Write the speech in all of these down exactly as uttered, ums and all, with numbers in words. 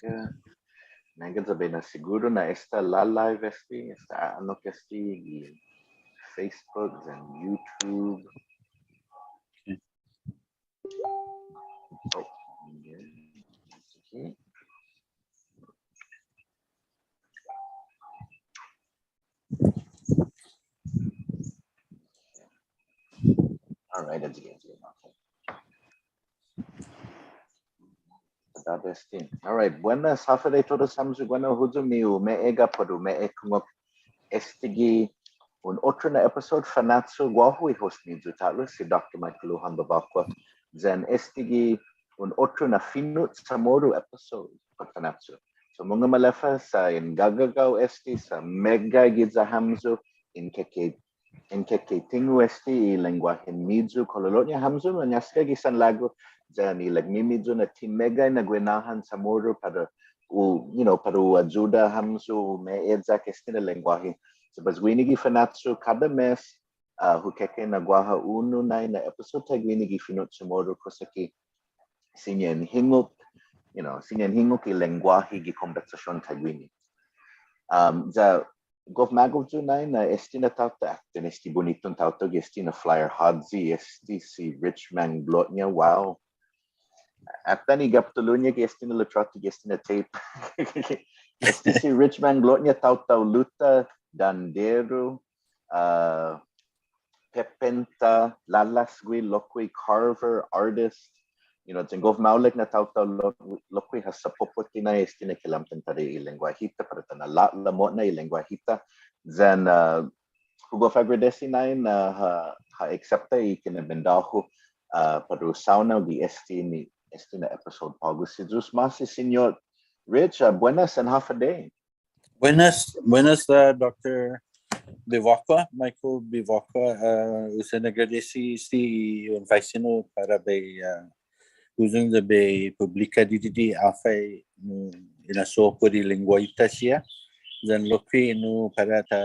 Meggai, meggai ya bai na'siguru na esta la live este, esta a'annok este gi Facebook yan YouTube. Oh, okay. All right, that's good. All right, buenas, håfa adai todus hamyo, buenas hamyo, ni umeegga' pat umeekungok estague' un otro na episode Fanachu. Guåhu i host-miyu ta'lo, si Doctor Michael Lujan Bevacqua. Yan estague' un otro na fino' Chamoru episode put Fanachu. So, mungnga maleffa sa' in gagagao este sa' meggai giya hamyo in keke, in keketungo' este i lengguahen-miyu, kololo'ña hamyo mañåsaga gi sanlagu, yan ilek-miyu na ti meggai na guinahan Chamoru para u, you know, para u ayuda hamyo ume'eyak este na lengguahi. So, pues guini gi Fanachu kada mes, ah, hu keke na guaha unu nai na episode taiguini gi fino' Chamoru, kosa ki siña in hungok, you know, siña in hungok i lengguahi gi kombetsasion taiguini. Um, ya gof magof yu' nai na este na taotao, atan este bunitun taotao gi este na flyer, håyi este, si Rich Manglona, wow. Atan i gapotulu-ña gi este na litråtu gi este na tape. Este si Rich Manglona, taotao luta, danderu, ah, pepenta, lalåsgue lokkue', carver, artist. You know, yan gof maolek na taotao lo-, lokkue' ha sapopotte nai este na kinalamten para i lengguahi-ta, para ta na'lå'la' mo'na i lengguahi-ta. Yan, ah, hu gof agradesi nai na ha, ha aksepta i kinembidå-hu, ah, para u saonao gi este ni, este na episode på'go. Si Yu'os ma'åse', Señot Rich, ah, buenas yan håfa adai. Buenas, buenas, ah, Doctor Bevacqua, Michael Bevacqua, ah, hu sen agradesi si un faisen-mu para bai, ah, huyong ya bai publika didide' håfa i, mm, i hinasso put i lengguahi-ta siha. Yan lokkue' nu para ta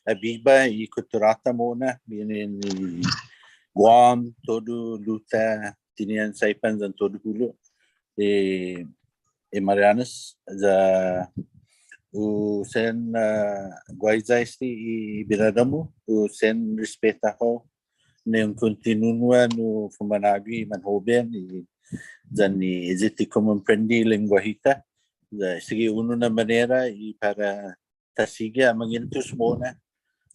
abiba i kuttura-ta mo'na, ginen i Guam, todu Luta, Tinian, Saipan, yan todu Hulu. I, i Marianas, ya hu sen, ah, guaiya este i bidadå-mu, hu sen respeta hao, ni un kontinua nu fuma'nå'gue i manhoben, i, yan i eyi ti komprende i lengguahi-ta, ya sigi unu na manera i para ta sigi ha manguentos mo'na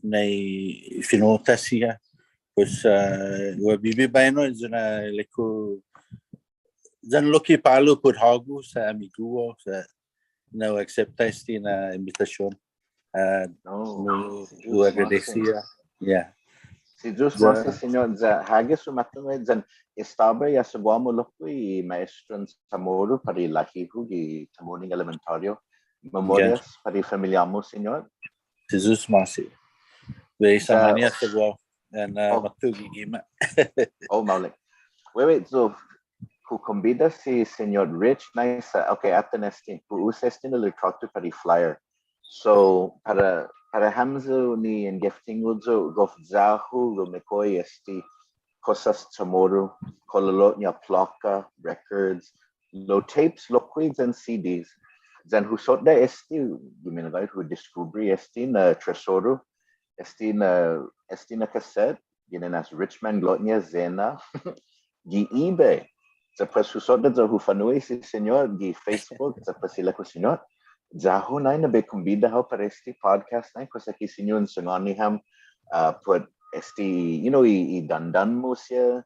nai fino'-ta siha. Pues, ah, hu bibi bai nu, yan, ah, ilek-hu, yan lokkue' pålu put hågu sa' amigu-hu, sa' na hu aksepta este na imbitasion. Ah, no, nu, si Yu'os ma'åse'. Hu agradesi, ah. Yeah. Si Yu'os ma'åse', Señot, ya hagas umatungo' yan estaba ya sa' guaha lokkue' i ma'estron Chamoru para i lahi-hu gi Tamuning Elementario. Memorias para i familia-mu, Señot. Si Yu'os ma'åse'. Bai sa' mañaina sa' guaha. And, uh, oh, måtto gi gima'. Oh, maolek. Wait, wait, so, hu kombida si Señot Rich nai sa', okay, atan este, hu usa este na litråtu para i flyer. So, para, para hamyo ni in gef tungo' yu', gof ya-hu, gof meko'i este, kosas Chamoru, kololo'ña plåka, records, lao tapes lokkue' yan C Ds. Yan hu sodda' este, gi minagåhet hu diskubri este na tresoru, este na, este na cassette, ginen as Rich Manglona Cena, gi eBay. Ya pues hu sodda' ya hu fa'nu'i si Señot gi Facebook, ya pues ilek-hu, Señot, ya-hu nai na bai kombida hao para este podcast nai, kosa ki siña un sangåni ham, ah, put este, you know, i, i dandan-mu siha,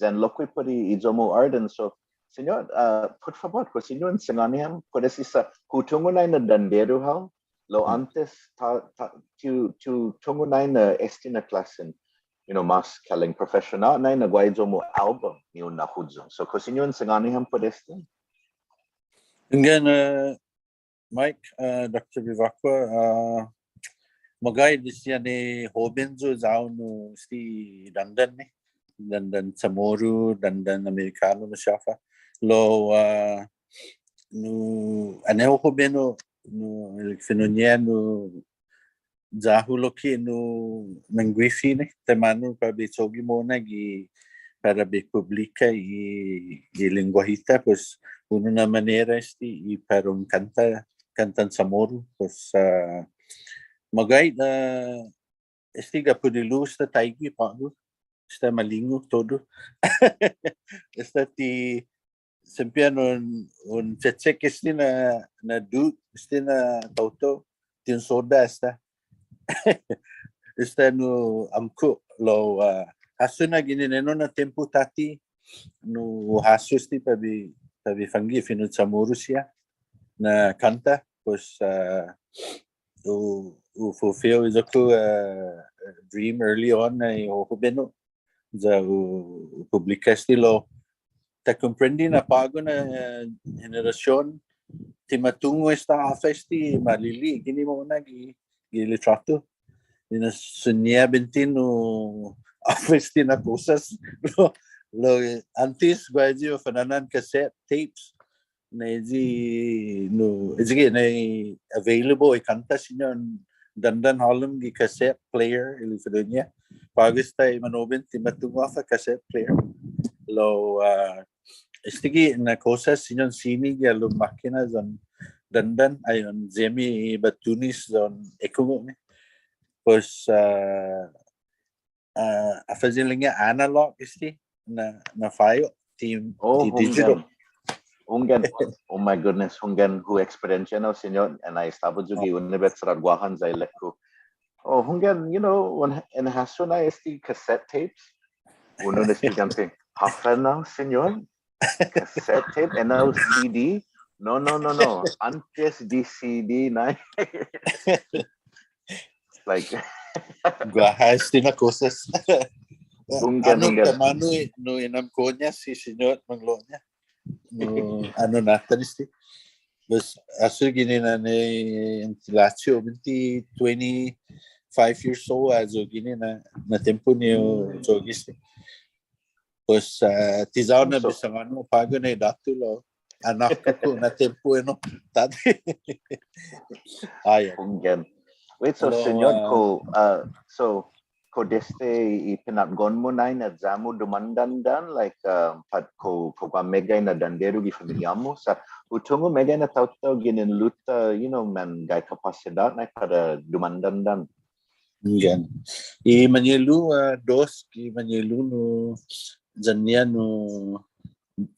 yan lokkue' put i, i iyo-mu art. And so, Señot, ah, put fabot, kao siña un sangåni ham, put este sa', hu tungo' nai na danderu hao, lao åntes, ta, ta, ti hu, ti hu tungo' nai na este na klåsen, you know, mas kalang professional nai na guaha iyo-mu album ni un na'huyong. So, kao siña un sangåni ham put este? Hunggan, uh, Mike, uh, Doctor Bevacqua, uh, magåhet desde annai hoben yu' ya-hu nu este dandan ni, dandan Chamoru, dandan Amerikånu, maseha håfa. Lao, uh, nu, annai hoben yu', nu, fino'-ña nu, ya-hu lokkue' nu mangguifi ni, taimanu para bai cho'gue mo'na gi, para bai publika i, i lengguahi-ta, pues, unu na manera este i para un kånta, kåntan Chamoru, pues, ah, magåhet, ah, este gi put i lus ta taiguihi på'go, esta malingu todu. Esta ti siempre un, un che'chek' este na, na duk, este na taotao, ti un sodda' esta. Esta nu åmko' lao, ah, hasso na ginen ennao na tiempo tåtte, nu hasso este para bai, para bai fangge' fino' Chamoru siha na kånta, pues, ah, hu, hu fulfill i iyo-ku, ah, dream early on na i hoben yu'. Ya hu, hu publika este lao ta komprende na på'go na, eh, henerasion ti ma tungo' esta håfa este ma li'e' guini mo'na gi, gi litråtu. Ni na siña buente nu håfa este na kosas. Lao, lao, eh, åntes guaha eyi u fana'an cassette tapes. Na eyi, no, eyi gi na available i kånta siña un dandan hålom gi cassette player, ilek-ña. På'go esta i manhoben ti ma tungo' håfa cassette player. Lao, ah, estague' na kosas siña un sini gi halom måkina yan dandan, ai un yemme' i batunes yan ekungok ni. Pues, ah, ah, håfa i ilek-ña analog este na, na file ti, oh, ti digital. Hunggan. Hunggan. Oh my goodness, hunggan hu experience no, siñot, and I estaba yu' gi Unibetsidåt Guåhan ya ilek-hu. Oh, hunggan, you know, when, in hasso na este cassette tapes, unu na estudiånte, håfa no, siñot? Cassette tape, and now C D? No, no, no, no. Åntes di C D na. Like, guaha este na kosas. Hunggan, anu, hunggan. Taimanu, no, inamkoña si siñot mangloña. No, anu, na'an este. Pues, hasso guini na ni, en Tilacho, buente, twenty-five years old, hasso guini na, na tiempo ni hu cho'gue este. Pues, ah, ti ya-hu na bisangåni på'go na idåt-hu lao. Annai kao na tiempo, no? Tåtte. Ai, ai. Hunggan. Wait, so, siñot, ah, kao, ah, so, kao desde i pinatgon-mu nai na ya-mu dumandandan, like, ah, pat kao, kao guaha meggai na danderu gi familia-mu, sa' hu tungo' meggai na taotao ginen Luta, you know, man gai kapasidåt nai para dumandandan. Hunggan. I mañe'lu, ah, dos, i mañe'lu nu, ya-ña nu,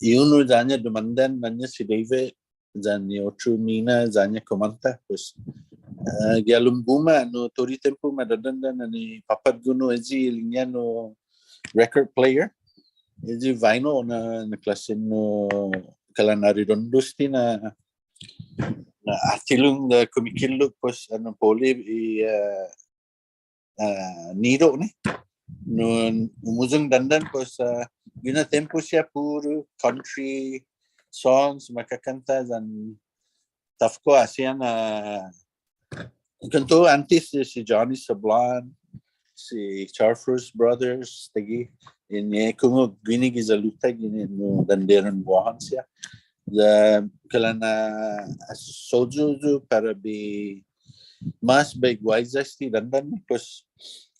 i unu ya-ña dumandan, na'an-ña si David, yan i otro mina ya-ña kumånta, pues, ah, gi halom guma', nu, todu i tiempo ma dandandan, yan i påpatgon nu eyi ilek-ña nu record player, eyi vinyl na, na klåsen nu kalan aredondo este na, na åttilong ya kumikilok, pues, anu, po'lo i, ah, ah, needle ni. Nu, humuyong dandan, pues, ah, gi na tiempo siha puru country songs, makakånta yan tåfko asian, ah, kånta åntes si, si Johnny Sablan, si Charfauros Brothers, taiguihi, i ekungok guini giya Luta guini nu danderon Guåhan siha. Ya kalan, ah, hasoyo yu' para bai mås bai guaiya este dandan, pues,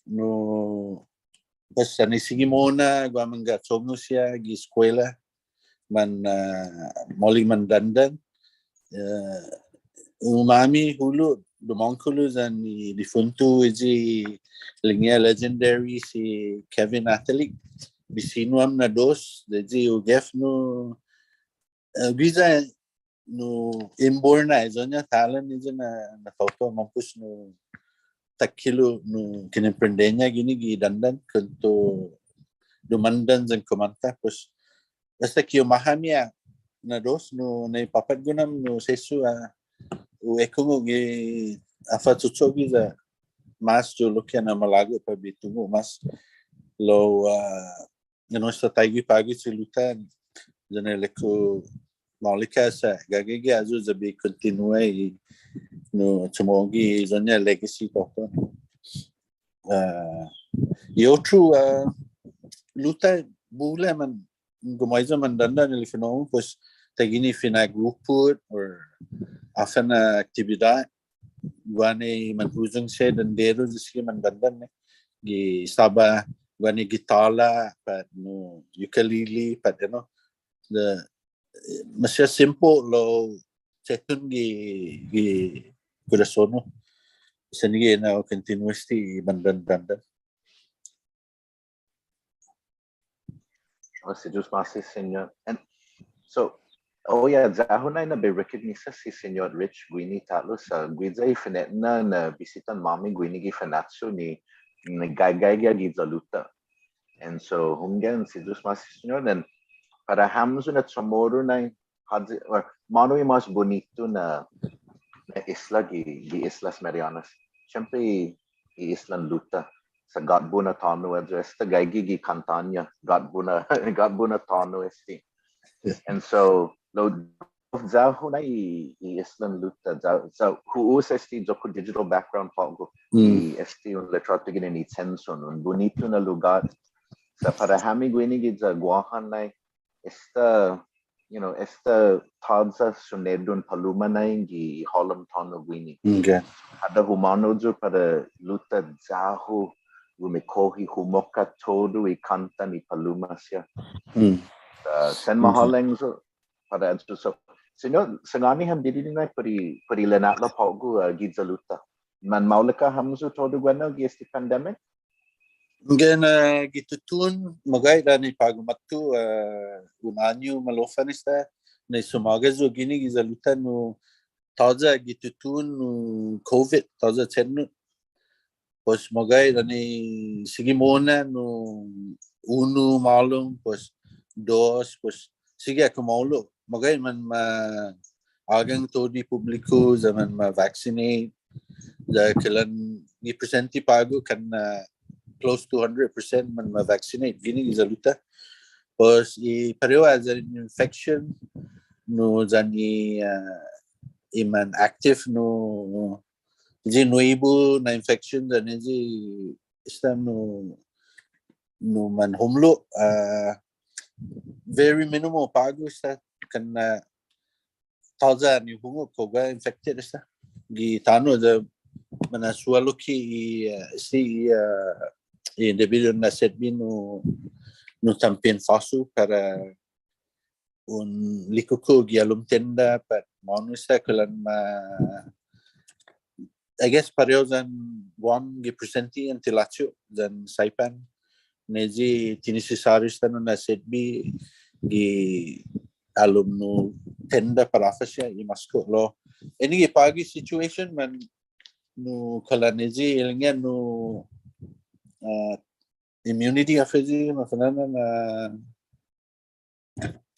nu, pues, annai sigi mo'na guaha mangga' chongo siha gi eskuela, man, ah, maolek mandandan. Eh, umami hulo', dumångkolo yan i difuntu eyi ilek-ña legendary si Kevin Atalik. Bisinu ham na dos, eyi hu gef nu, eh, guiya nu inborn na iyo-ña talent eyi na, na taotao mampos nu takkilo' nu kinemprende-ña guini gi dandan, kånto dumandan yan kumånta, pues, asta ki umahami ha' na dos nu, na i påpatgon ham nu sesso, ah, hu ekungok gi håfa cho'gue ya mås yu' lokkue' na malago' para bai tungo' mås lao, ah, you know, esta taiguihi på'go si Luta, yan ilek-hu maolek ha' sa' gaige gi ayu ya bai kontinua i, nu, chumo'gue i iyo-ña legacy taotao. Ah, i otro, ah, Luta bula man, gumuaiya mandandan ilek-ña, no, pues, taiguini finagrupo or håfa na aktibidåt, guaha ni manhuyong siha danderu, eyi sigi mandandan, eh. Gi estaba guaha ni gitåla, pat nu ukulele, pat, you know, the maseha simple lao chetton gi, gi korason-hu. Sen gi na kontinua este i bandan-bandan. Oh, si Yu'os ma'åse', Siñot. And so, oh yeah, ya-hu nai na bai rekognisa si Siñot Rich guini ta'lo sa' guiya i fine'nana na bisitan-måmi guini gi Fanachu ni, ni gaige giya Luta. And so, hunggan, si Yu'os ma'åse', Siñot, and para hamyo na Chamoru nai, håyi, or, månu i mas bunitu na, na isla gi, gi Islas Marianas. Siempre i, i Islan Luta. Sa' gatbo na tåno' ayu esta gaige gi kantå-ña. Gatbo na, gatbo na tåno' este. And so, lao, ya-hu nai i, i Islan Luta. Ya, ya, hu usa este iyo-ku digital background på'go. Mm. I este un litråtu ginen i Censon, un bunitu na lugåt. Sa' para hami guini giya Guåhan nai, esta, you know, esta tåya' sunedon paluma nai gi hålom tåno' guini. Okay. Kada humånao yu' para Luta ya-hu rumikohi humokka todu i kåntan i paluma siha. Mm. Uh, sen mahålang yu' para ayu. So, Siñot, sangåni ham didide' nai put i, put i lina'la' på'go, uh, giya Luta. Manmaolek ha' hamyo todu guenao gi este pandemic? Hunggan, uh, gi tutuhon, magåhet annai på'go måtto, uh, un åñu malofan esta, annai sumåga yu' guini giya Luta nu tåya' gi tutuhon nu COVID, tåya' chetnot. Pues magåhet annai sigi mo'na nu unu målom, pues dos, pues sigi ha' kumahulo'. Magåhet manma'ågang todu i publiku, ya manma-vaccinate, ya kalan gi presente på'go kana', uh, close to hundred percent manma-vaccinate guini giya Luta. Pues i parehu ha' yan infection nu yan i, uh, i man active nu, yan nuebu na infection yan i esta nu, nu manhomlo', uh, very minimal på'go esta kana', uh, tåya' ni hungok kao guaha infected esta. Gi tano' ya mana'suha lokkue' i, uh, si, uh, i debi di un na'setbe nu, nu tampin fåsu para un likoko' gi halom tenda pat månu esta kalan ma, I guess parehu yan Guam gi presente yan Tulachu yan Saipan. Ni i ti nisisåriu esta nu na'setbe gi halom nu tenda para håfa siha i mås kao lao. Ini gi på'go i situation man nu kalan ni i ilek-ña nu, uh, immunity håfa i mafana'an na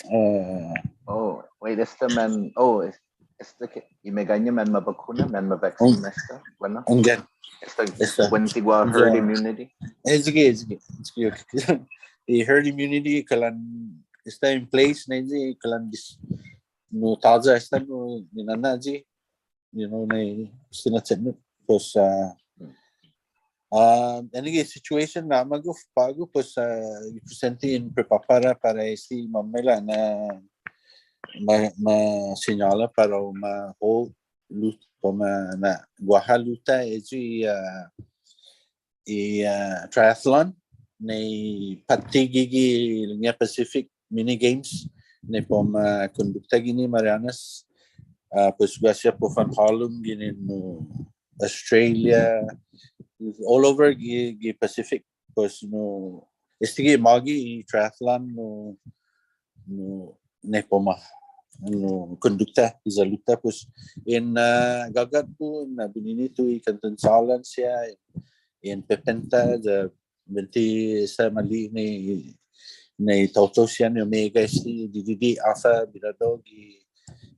Uh, oh, wait, esta man, oh, es-, esta ke, i meggaiña manmabakuna, manmavaccine esta, bueno. Hunggan. Esta, esta. Buente guaha herd immunity. Eyi, eyi, eyi, okay. I herd immunity kalan esta in place, ni eyi kalan dis-, nu tåya' esta nu ninana'yi. You know, ni sina chetnot. Pues, uh, uh, ini gi situation na'magof på'go, pues, uh, i presente in prepåpara para este mamaila' na ma, ma siñåla para u ma hao lut-, para u ma na'guaha Luta eyi, uh, i, uh, triathlon, ni påtte gi, gi ilek-ña Pacific Mini Games, ni para u ma kondukta guini Marianas, uh, pues guaha siha para u fanhålom guini nu Australia, all over gi, gi Pacific, pues nu, este gi magi i triathlon nu, nu, ni para u ma, nu kondukta giya Luta, pues in, uh, gågatbo, in, uh, binini yu' i kånton chålan siha, in pepenta, ya buente sa' ma li'e' ni, ni taotao siha ni meggai este didide' håfa binadå gi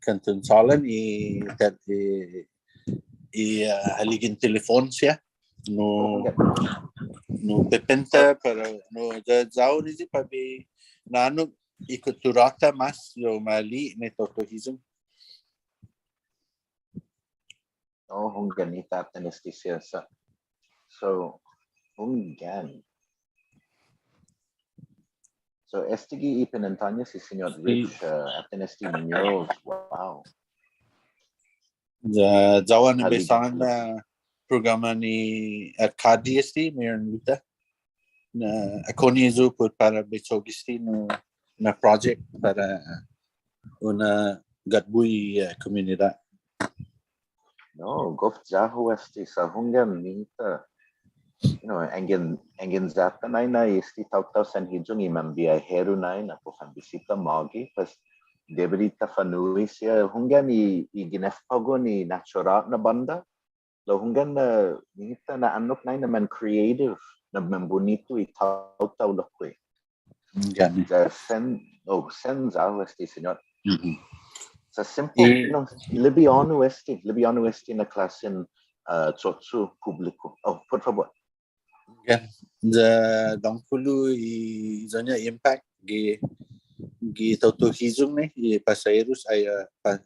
kånton chålan i, i, i, uh, haligen telefon siha. Nu, nu pepenta para, nu, ya, ya-hu ni i para bai na'annok i kutturå-ta mås, ya ma li'e' ni taotao hiyong. Oh, hunggan, i tatan este siha sa'. So, hunggan. So, este gi i pinentå-ña si Siñot Rich, uh, atan este murals, wow. Ya, ya-hu annai bai sångan na programa ni At Kadi este, Mayor Luta. Na, akoni yu' put para bai cho'gue este nu na project para un, uh, gatbo i, uh, komunidåt. No, gof ya-hu este sa' hunggan nihi ta, you know, anggen, anggen ya-ta nai na este taotao sanhiyong i manbiaheru nai na para u fanbisita mågi, pues debi di ta fanu'i siha hunggan i, i ginefpågu ni naturåt na bånda. Lao hunggan na, nihi ta na'annok nai na man creative, na man bunitu i taotao lokkue'. Hunggan. Ya sen, oh, sen ya-hu este siñot. Mhm. Sa' simple, I- no, libiånu este, libiånu este na klåsen, uh, cho'cho' pupbliku. Oh, put fabot. Hunggan. Ya dångkolo i iyon-ña impact gi, gi taotao hiyong ni, i pasaheros, ai, uh, pa-,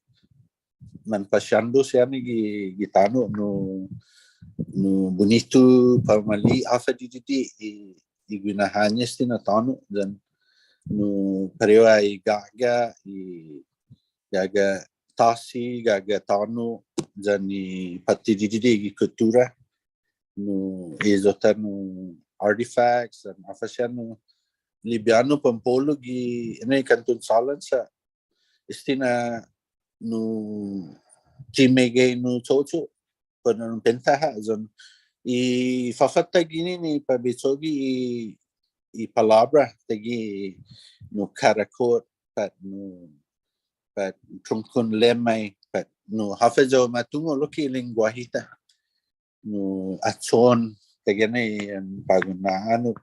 manpasiåndo siha ni gi, gi tano' nu, nu bunitu, para u mali'e' håfa didide' i, i guinaha-ña este na tåno', yan nu parehu i gå'ga', i gå'ga' tåsi, gå'ga' tåno', yan i påtte didide' gi kuttura, nu, i iyo-ta nu artifacts, yan håfa siha nu libiånu para un po'lo gi, ni kantonsålan sa' este na nu ti meggai nu cho'cho' para un penta ha', yan i fåfatta guini ni para bai cho'gue i, i palåbra, taiguihi nu karakot, pat nu, pat trongkon lemmai, pat nu håfa ya u ma tungo' lokkue' i lengguahi-ta. Nu achon, taiguihi ni, em, på'go na annok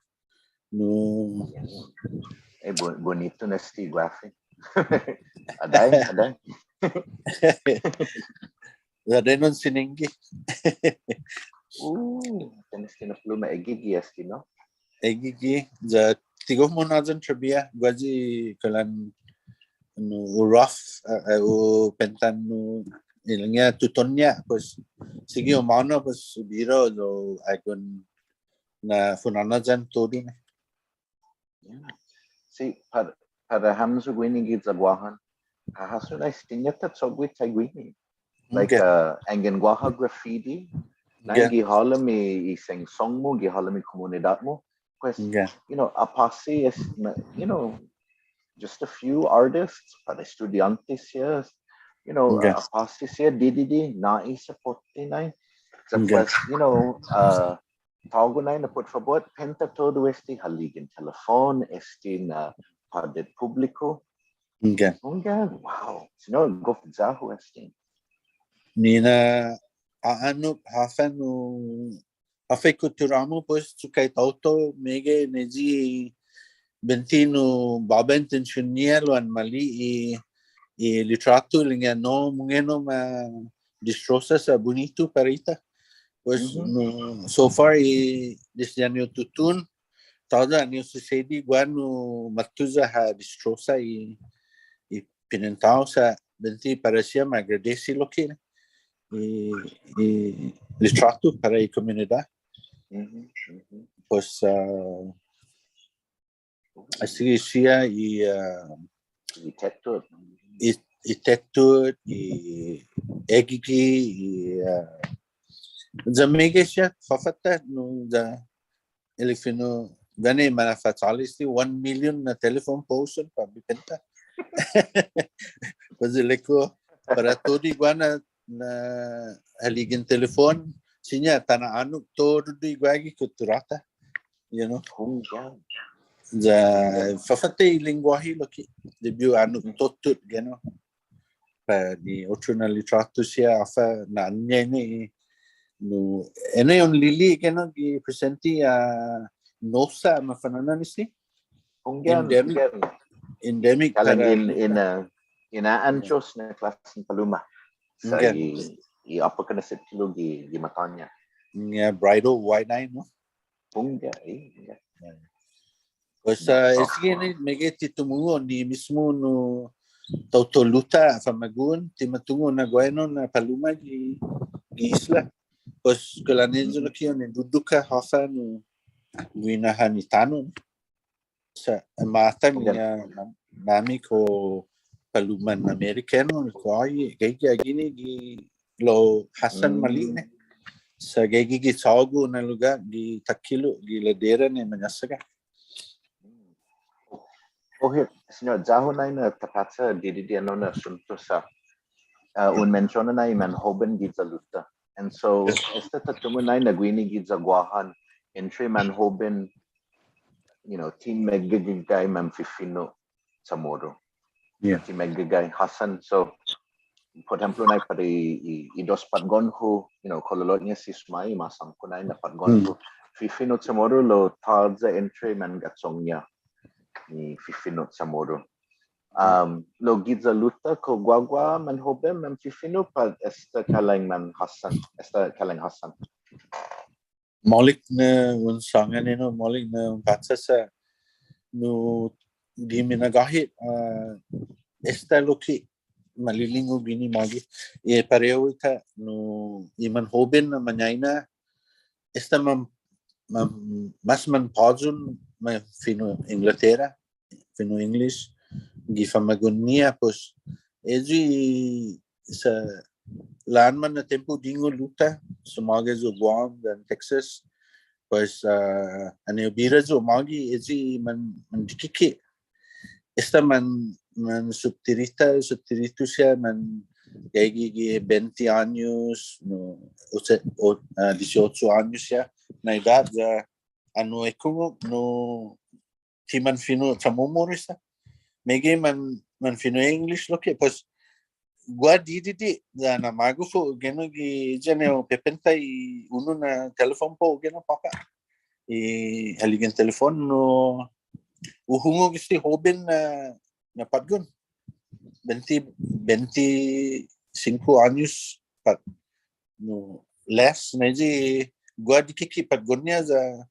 nu. Eh, bu-, bunitu na este guafi. Adai, adai. Adai nu un sinengge. Uh, tienes que no pluma, eggigi este, no? Eggigi, ya ti gof mohon yan trabiha, guaha i kulan nu u rough, eh, eh, u penta nu ilek-ña tutuhon-ña, pues, sigi u månu, pues, u bira, lao, ayu na funåna yan todu ni. Yeah. Si, para, para hamyo guini giya Guåhan, ha hasso nai siña ta cho'gue taiguini. Like, okay, uh, anggen guaha graffiti, nai, okay, gi halom i sengsong-mu, gi halom i komunidåt-mu. Pues, okay, you know, apåsi este, you know, just a few artists, para estudiåntes siha, you know, okay, uh, apåsi siha didide', nå'i sa' påtte nai. Sa', okay, pues, you know, uh, tågo' nai na put fabot, penta todu este, haligi in telefon, este na pådet pupbliku. Okay. Hunggan, wow. Siñot, gof ya-hu este. Ni na'annok håfa nu, håfa i kuttura-mu, pues, cho'gue taotao, meggai ni i buente nu båba intension-ñiha lao un mali'e' i, i litråtu ilek-ña no, mungnga no ma distrosa sa' bunitu para hita. Pues, mhm, nu, so far, i, desde annai hu tutuhon, tåya' annai hu susedi guaha nu måtto ya ha distrosa i, i pinentå-hu sa' buente para siha ma agradesi lokkue' i, i litråtu para i komunidåt. Mhm, mhm. Pues, ah, Asigi siha i, ah, i tetut. I, i tetut, i eggigi, i, ah, ya meggai siha, fåfatta, no, ya, ilek fino', gana' mana'fa'chålis ti one million na telephone poles para bai penta. Pues ilek-hu, para todu i guaha na, na haligi in telefon, siña ta na'annok todu i guaha gi kuttura-ta. You know? Hunggan. Ya, fåfatta i lengguahi lokkue', debi u annok todu, you know. Para i otro na litråtu siha håfa na annai ni, no, ennao un lili'e', you know, gi presente, ah, nosa, ma fana'an este. Hunggan, endemic, hunggan. Endemic. Kalan para in, in, uh, in a'anchos na klåsen paluma. Sa' hunggan. I, i å'paka na settilu gi, gi matå-ña. Yeah, bridle wide-eye, no? Hunggan, eh, hunggan. Pues, ah, oh, esigi ni meggai ti tumungo' ni mismo nu taotao Luta, famagu'on, ti ma tungo' na guaha na paluma gi, gi isla. Pues, kulan eyu lokkue' ni dudukka håfa nu guinahan i tano'. Sa' ma atan, hunggan, na, na, na'maolek kao paluman Amerikånu, kao ai, gaige guini gi lao hassan mali'e' ni. Sa' gaige gi chågo' na lugåt, gi takkilo', gi ladera ni mañåsaga. Oh, hit, Siñot, ya-hu nai na ta påcha didide' ennao na asunto sa', uh, un mensiona nai i manhoben giya Luta. And so, esta ta tungo' nai na guini giya Guåhan, entre manhoben, you know, ti meggagai manfifino' Chamoru. Yeah. Ti meggagai hassan. So, por ehemplo, nai para i, i, i dos patgon-hu, you know, kololo'ña si Sumai, masångko' nai na patgon-hu. Mm. Fifino' Chamoru lao tåya' entre mangga'chong-ña i fifino' Chamoru. Um, lao giya Luta kao guaguaha manhoben manfifino' pat esta kalang manhassan, esta kalang hassan. Maolek na un sångan, you know, maolek na un påcha sa' nu gi minagåhet, uh, esta lokkue' malilingu guini mågi. I parehu esta nu i manhoben na mañaina, esta man, man, mas manpåyon manfino' Inglatera, fino' English, gi famagu'on-ñiha, pues, ayu i sa' lånman na tiempo dingu Luta, sumåga yu' Guam yan Texas, pues, ah, annai hu bira yu' mågi, ayu i man, mandikike'. Esta man, mansubtirita, subtiritu siha, manggaige gi bente åños, no, o sea, o, ah, dieciocho åños ya na edåt, ya annai hu ekungok, no, ti manfino' Chamomoru sa'. Meggai man, manfino' English lokkue', pues, guaha didide', ya na magof yu' guenao gi, ya annai hu pepenta i unu na telephone pole guenao påpa'. I haligen telephone no, hu hungok este hoben na, na patgon. Bente, bente singko åños, pat, no, less, na ayu i guaha dikike' patgon-ña ya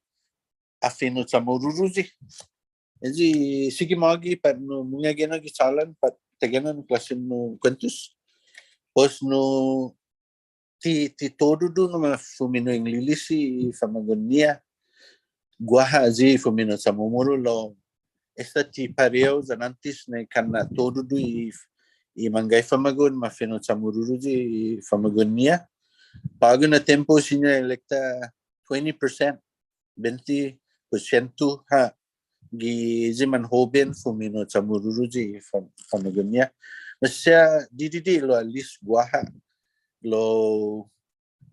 ha fino' Chamoruruyi. Ayu i sigi mågi pat nu mungnga guenao gi chålan pat taiguenao nu klåsen nu kuentos. Pues nu ti, ti todudu nu ma fumino' Inglilisi i famagu'on-ñiha. Guaha ayu i fumino' Chamomoru lao esta ti parehu yan åntes na kana' todudu i, i manggai famagu'on ma fino' Chamoruruyi i famagu'on-ñiha. På'go na tiempo siña ilek-ta twenty percent, bente porsiento ha' gi ayu i manhoben fumino' Chamoruruyi i fam-, famagu'on-ñiha. Maseha didide' lao at least guaha lao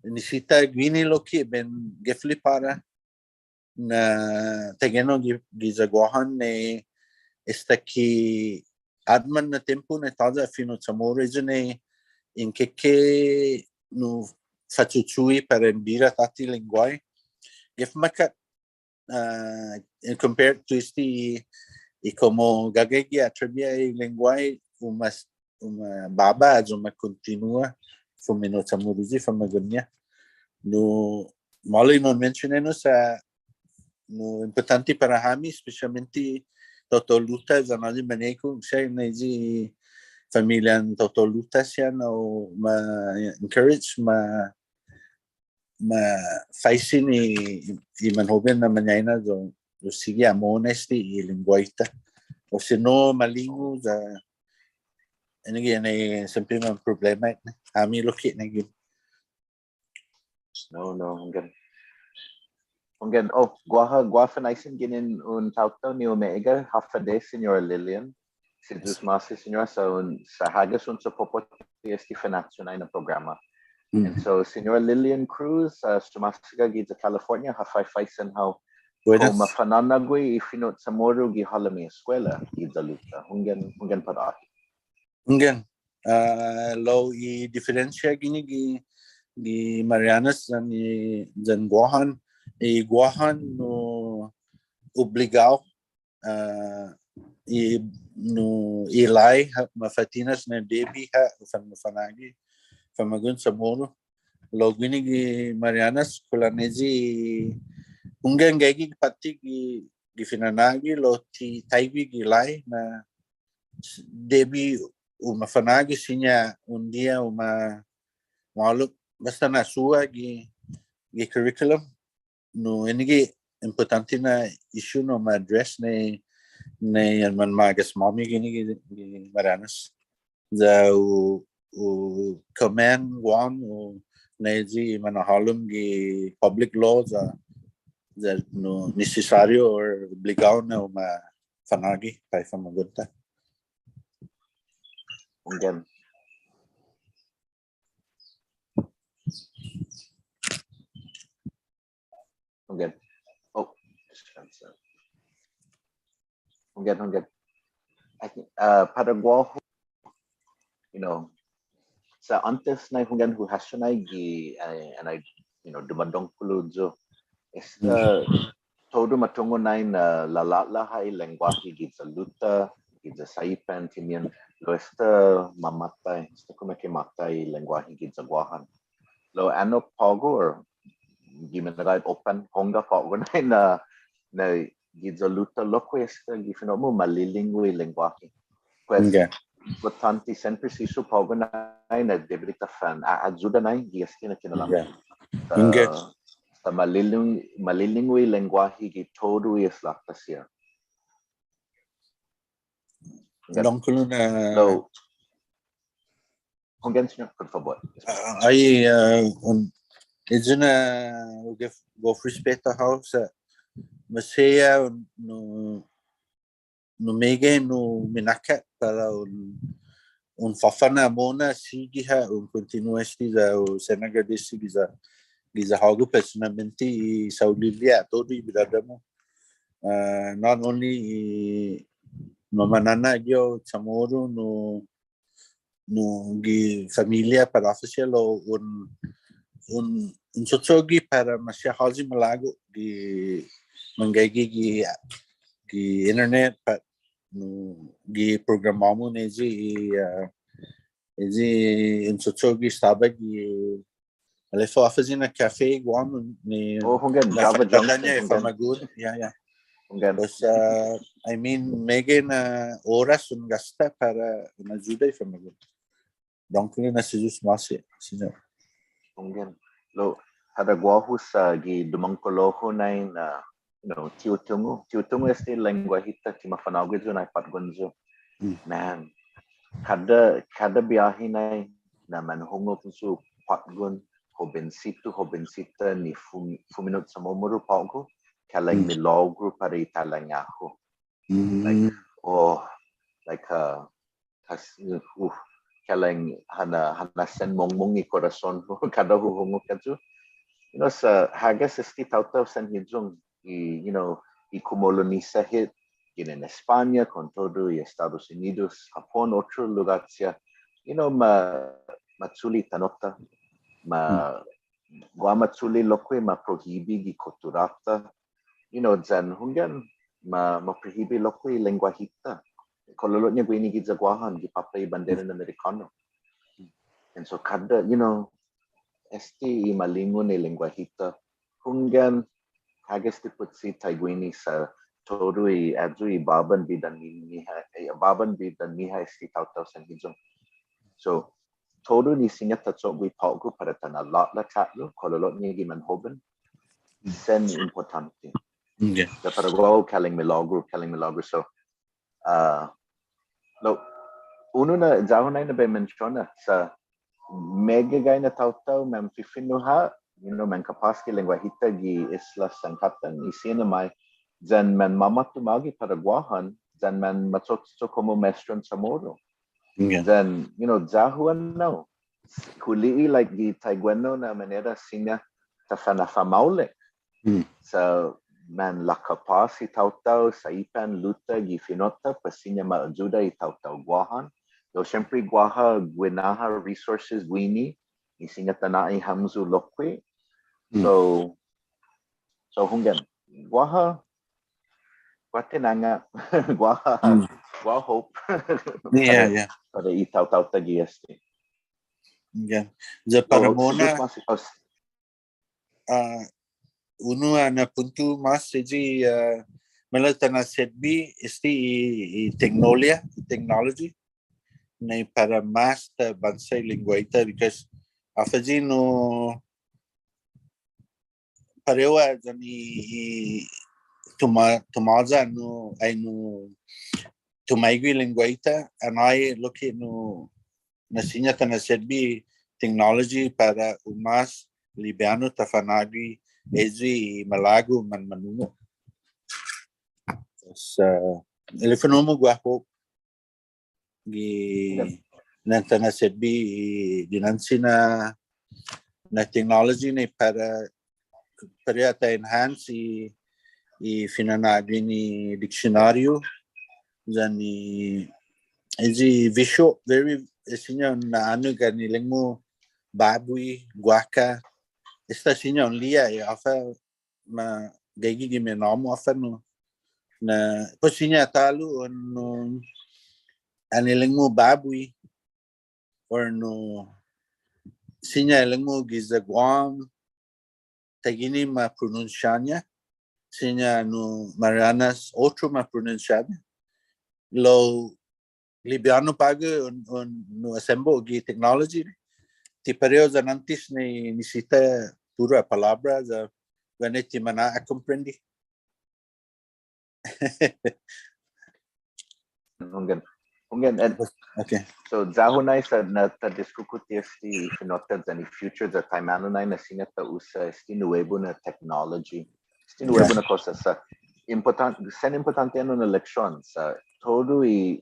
nisisita guini lokkue' bai in gef li para na taiguenao gi, giya Guåhan na esta ki åpmam na tiempo na tåya' fino' Chamoru ayu na in keke nu fachuchue' para in bira tåtte lengguåhi. Gef makkat, ah, in compared to este i, i komo gaige gi atrebi i lengguåhi, u ma, u ma båba, ayu ma kontinua fumino' Chamoruyi famagu'on-ñiha. Nu, maolek nu un mensiona ennao sa' nu impottånte para hami, espesiatmente taotao Luta, ya nå'i maneho, sa' na ayu i familian taotao Luta siha na u ma encourage, ma, ma faisen i, i manhoben na mañaina ya u, ya u sigi amo'na este i lengguåhi-ta. O sino malingu ya, enague' na siempre man problema, hami lokkue' enague'. No, no, hunggan. Hunggan, oh, guaha, guaha finaisen ginen un taotao ni umeegga', håfa adai, Siñora Lillian. Si Yu'os ma'åse', Siñora, sa' un, sa' hagas un sapopotte este finachen nai na programa. And so, Siñora Lillian Cruz, uh, sumåsaga giya California, ha faisen hao kao mafa'nå'na'gue i fino' Chamoru gi halom i eskuela giya Luta. Hunggan, hunggan para åhe'. Hunggan, ah, lao i diferensia guini gi, gi Marianas yan i, yan Guåhan, i Guåhan nu obligao, ah, i, nu i lai ha' mafa'tinas na debi ha' u fan-, mafa'nå'gue famagu'on Chamoru. Lao guini gi Marianas, kulan ayu i hunggan gaige gi påtte gi, gi fina'nå'gue lao ti taigue gi lai na debi u mafa'nå'gue siña un diha u ma, maolek båsta na suha gi, gi curriculum. Nu enague' impottånte na issue nu ma address nai, nai manma'gas-måmi guini gi, gi Marianas. Ya u, u command Guam u nai ayu i manhålom gi public law ya, ya nu nisisåriu or obligao na u mafa'nå'gue para i famagu'on-ta. Hunggan. Hunggan. Oh, dispensa. Hunggan, hunggan. I think, uh, para guåhu, you know, sa' åntes nai hunggan hu hasso nai gi, uh, and I, you know, dumådangkolo yu'. Esta todu matungo' nai na lala'la' ha' i lengguåhi giya Luta, giya Saipan, Tinian, lao esta mamatai, esta kumeke'matai i lengguåhi giya Guåhan. Lao ennao på'go, or gi minagåhet open, hunggan på'go nai na, na giya Luta lokkue' esta gi fino'-mu ma lilingu i lengguåhi. Pues, importante, sen presisu på'go nai na debi di ta fan, a, ayuda nai gi esti na kinalamten. Sa', sa' ma lilingu, ma lilingu i lengguåhi gi todu i isla-ta siha. Dångkolo na. Lao, hunggan, siñot, por fabot. Ah, ai, ah, un, ayu na, uh, gof, gof respetu hao sa', maseha, no, no meggai, no minakkat para un, un fåfana mo'na sigi ha', un kontinua esti ya, un sen agradesi giya, giya hågu personalmente i sa' hu li'e' todu i bidådå-mu. Ah, not only i mamana'na gi Chamoru, no, no gi familia para official o un, un, un cho'cho'gue para maseha håyi malago' gi manggaige gi, gi internet pat no gi programa-mu ni ayu i, ah, ayu un cho'cho'gue estaba gi Håfa, håfa ayu na Cafe Guam ni. Oh, hunggan, na Java Junction, hunggan. Famagu'on. Ya, ya. Hunggan. Pues, ah, I mean, meggai na oras un gasta para un ayuda i famagu'on. Dångkolo na si Yu'os ma'åse', siñot. Hunggan. Lao, para guåhu sa' gi dumångkolo-hu nai na, you know, ti hu tungo', ti hu tungo' esti lengguåhi-ta ti mafa'nå'gue yu' nai påtgon yu'. Mm. Man, kada, kada biåhi nai na manhungok yu' påtgon, hobensitu, hobensita ni fum-, fumino' Chamoru på'go, kalan milågru para i talanga-hu. Mm. Like, oh, like, uh, tas-, uh, kalan ha na', ha na'sen mongmong i korason-hu kada hu hungok ayu. You know, sa' hagas esti taotao sanhiyong i, you know, i kumolonisa hit, ginen España, kontodu i Estados Unidos, Hapon, otro lugåt siha, you know, ma, ma chule' tano'-ta, ma, guaha ma chule' lokkue' ma prohibi gi kotturå-ta, you know, yan hunggan ma, ma prohibi lokkue' i lengguåhi-ta. Kololo'ña guini giya Guåhan gi påpa' i banderan Amerikånu. And so kada, you know, esti i malingu ni lengguåhi-ta. Hunggan, hagas ti putsi taiguini sa' todu i ayu i båban bidan-ñiha, eh, båban bidan-ñiha esti taotao sanhiyong. So, todu ni siña ta cho'gue på'go para ta na'lå'la' ta'lo, kololo'ña gi manhoben, sen impottånte. Okay. Ya para guåhu kalan milågru, kalan milågru. So, ah, lao, unu na ya-hu nai na bai mensiona, sa' meggai na taotao manfifino' ha', you know, mankapås gi lengguåhi-ta gi isla Sankattan, i siha na måi, yan manmamato mågi para Guåhan, yan manmacho'cho' komu ma'estron Chamoru. Yeah. Yan, you know, ya-hu ennao, hu li'e' like gi taiguenao na manera siña ta fanafa'maolek. Mm. Sa' manlakapås i taotao Saipan, Luta, gi fino'-ta, pues siña ma ayuda i taotao Guåhan. Lao siempre guaha guinaha resources guini, i siña ta nå'i hamyo lokkue'. Mm. So, so hunggan, guaha, guaha tinanga', guaha, mm, guaha hope. Yeah, para, yeah. Para i taotao-ta gi este. Yeah. Ya para, oh, mo'na, sige, mas, oh, s- ah, unu na puntu mås, ayu i, ah, maolek ta na'setbe este i, i teknolohia, technology, nai para mås ta abånsa i lengguahi-ta, because håfa ayu no, parehu ha' yan i, i tuma-, tumåya nu, ai nu, tumaigue i lengguahi-ta, annai lokkue' nu, na siña ta na'setbe i technology para u mås libiånu ta fa'nå'gue ayu i malago' manmanungo'. Sa', ilek-mu guåhu gi, yeah, na'an ta na'setbe i dinanche na, na technology ni para, para ta enhance i, i fina'nå'gue ni diksionåriu, yan i, i visual, very, i siña na anu gi lingu båba, guaka, esta siña un li'e', i håfa ma gaige gi minåmu håfa nu. Na, pues siña ta'lo un, un, annai lingu båba, or nu, siña lingu giya Guam, taiguini ma pronunsiå-ña, siña nu Marianas otro ma pronunsiå-ña. Lao libiånu på'go un, un, nu assemble gi technology ni. Ti parehu yan åntes ni nisisita puru palåbra ya guini ti mana'komprende. Hunggan. Hunggan, and okay. So, ya-hu nai sa' na ta diskukuti este i fino'-ta yan i future ya taimanu nai na siña ta usa este nuebu na technology. Este nuebu na kosa sa' importan-, sen impottånte ennao na leksion sa' todu i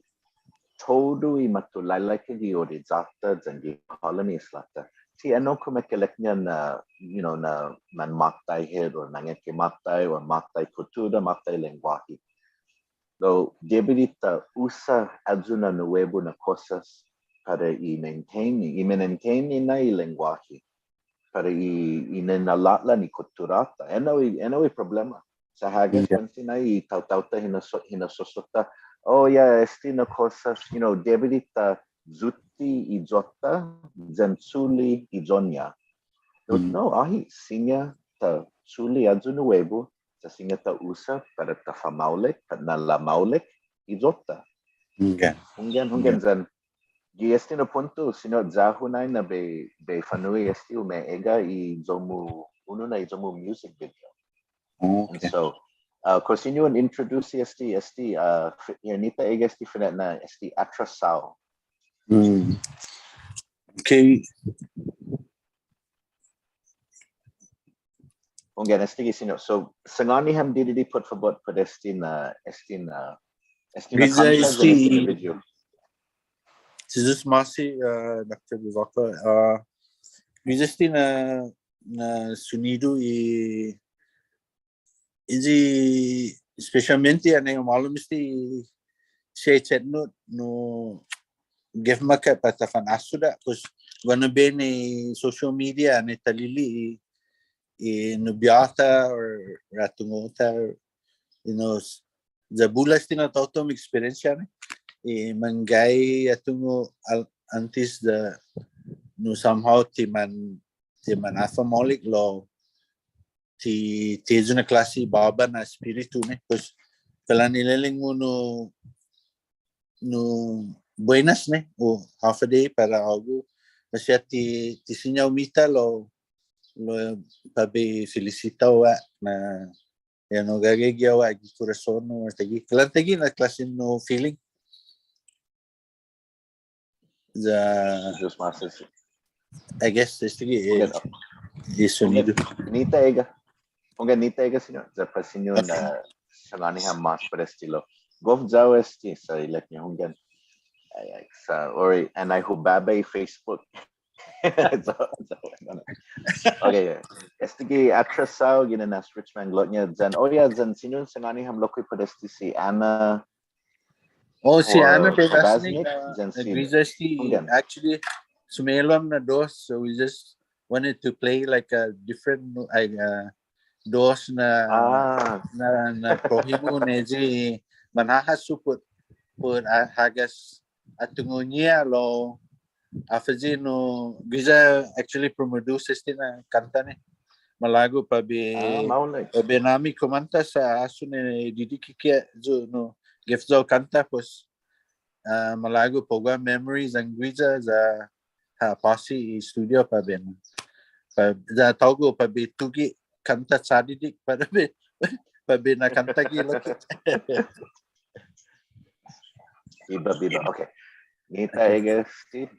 todu i matulailai gi oriyå-ta yan gi halom i isla-ta. Ti ennao kumeke'ilek-ña na, you know, na manmåtai hit, or mangekemåtai, or måtai kuttura, måtai lengguåhi. Lao, debi di ta usa ayu na nuebu na kosas para i maintain, i maintain nai i lengguåhi. Para i, i inalå'la' ni kutturå-ta. Ennao i, ennao i problema. Sa' hagas kuentos nai i taotao-ta hinasso-, hinasso-ta. Oh, yeah, este na kosas, you know, debi di ta yute' i iyo-ta, yan chule' i iyo-ña. No, no, åhe', siña ta chule' ayu nuebu, sa' siña ta usa para ta fa'maolek, para na'lamaolek i iyo-ta. Hunggan. Hunggan, hunggan, yan gi este na punto, siñot, ya-hu nai na bai, bai fa'nu'i este umeegga' i iyo-mu, unu na iyo-mu music video. Oh, okay. And so, uh, kao siña un introduce este, este, uh, fi-, ya, nihi ta egga' este fine'na este Atrasao. Mm. Okay. Hunggan, estague' siñot. So, sangåni ham didide' put fabot put este na, este na, este na kånta yan este video. Si Yu'os ma'åse', uh, Doktor Bevacqua, uh, guiya este na, na sunidu i, i, espesiatmente annai humålom este siha i chetnot nu gef makkat para ta fanasodda', pues guaha na biahi na social media annai ta li'e' i, i nubiå-ta or atungo'-ta, you know, ya bula este na taotao ma experience ni, i manggai atungo' åntes ya nu somehow ti man, ti mana'fa'maolek lao ti, ti ayu na klåse båba na espiritu ni, pues kalan ilelek-mu nu, nu buenas ni, o håfa adai para hågu, maseha ti, ti siña umita lao, lao para bai felisita hao na, ya nu gaige gi hao gi korason-mu, taiguini, kalan taiguini na klåsen nu feeling. Ya, Yu'os ma'åse'. I guess, estague' i sunidu. Nihi ta egga'. Hunggan, nihi ta egga', siñot. Ya para siña un, uh, sangåni ham mås put este lao. Gof ya-hu este sa' ilek-ña, hunggan. Ai, ai, sa', or, annai hu baba i Facebook. So, so, no, no. Okay, yeah. Estague' Atrasao, ginen as Rich Mangloña, yan, oh yeah, yan siña un sangåni ham lokkue' put este si Anna. Oh, si Anna Pevasnik, Pevasnik, uh, yan si, guiya este, hunggan. Actually, sume'lom na dos, so we just wanted to play like a different, like, uh, dos na, na, na prohimu ni i manhahas yu' put, put, uh, hagas atungo'-ñiha lao, håfa ayu nu, guiya actually produce este na kånta ni. Malago' para bai, ah, maolek. Para bai na'mi kumanta sa' hasso ni dididike' yu' nu, gef ya-hu kånta, pues, ah, malago' para guaha memories yan guiya ya ha påsi i studio para bai, para, ya tågo' para bai tuge' kånta chaddidi' para bai, para bai na'kånta gi lokkue'. Biba, biba. Okay. Nihi ta egga' este.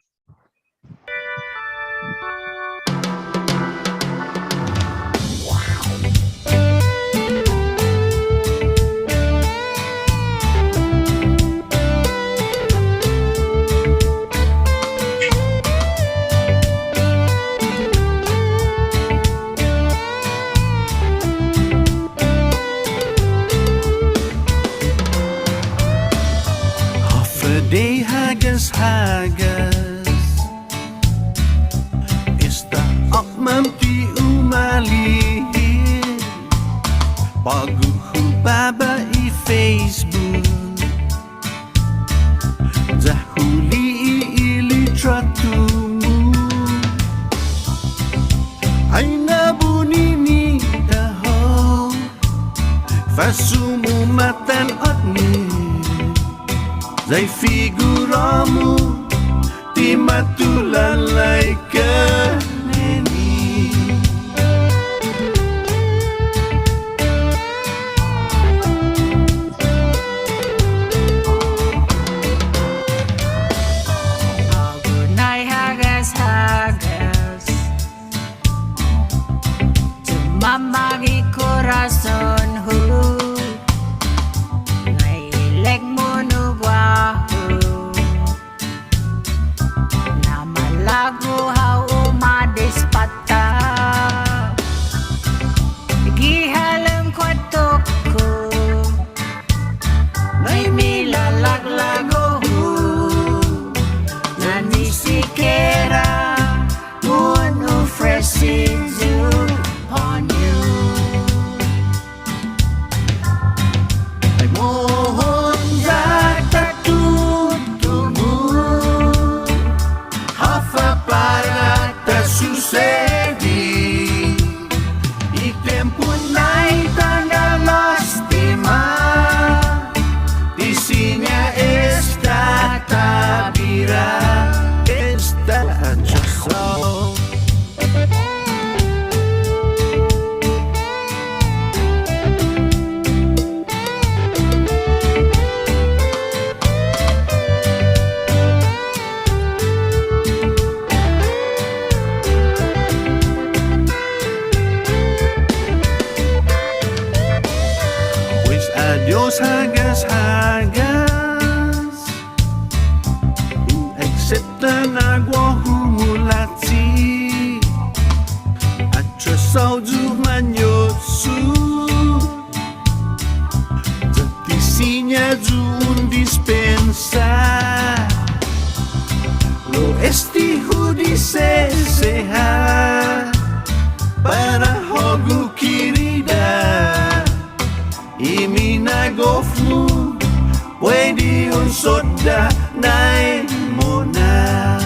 Ai na buniti hao, fasu-mu matan åtne, ya i figura-mu ti matulalaika neni. Hågu nai hagas-hagas, chumamagi korason-hu, nai ilek-mu nu guåhu. Na malago' hao umadespåtta gi halom kuåtto-ku, nai milalaglagu-hu, na ni sikiera un ufresi yu' på'go. Ai mohon ya ta tutuhon, håfa para ta susedi. I tiempo nai tånda lastima, ti siña esta ta bira, esta atrasao. Pues adios hagas-hagas. U aksepta na guåhu mulachi. Atrasao yu' mañochu. Ya ti siña yu' un dispensa. Lao este hu diseseha para hågu kirida. I minagof-mu puedi un sodda' nai mo'na.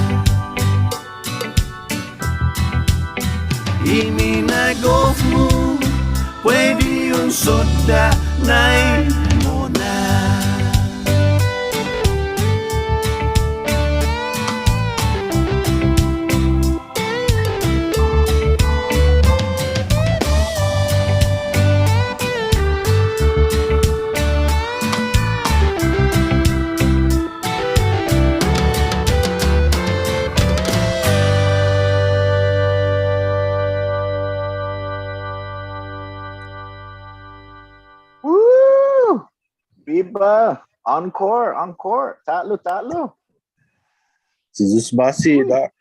I minagof-mu puedi un sodda' nai mo'na. Woo! Biba! Encore, encore! Ta'lo, ta'lo! Jesus ma'åse', Doc.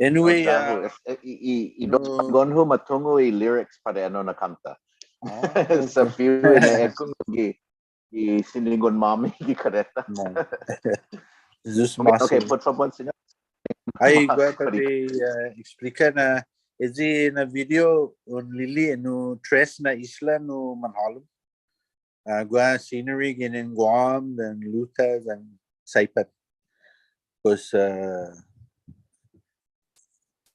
Anyway, uh, i, i, i, no. Dogon hu ma tungo' i lyrics para ennao na kånta. Ah, okay. Sa' fihu na ekungok gi, gi sinigon-måmi gi kareta. No. Jesus ma'åse'. Okay, okay, put fabot, siñot. Ai, guaha para bai, uh, explika na, este na video un lili'e' nu tres na isla nu manhålom. Uh, guaha scenery ginen Guam, then Luta, then Saipan. Pues, uh,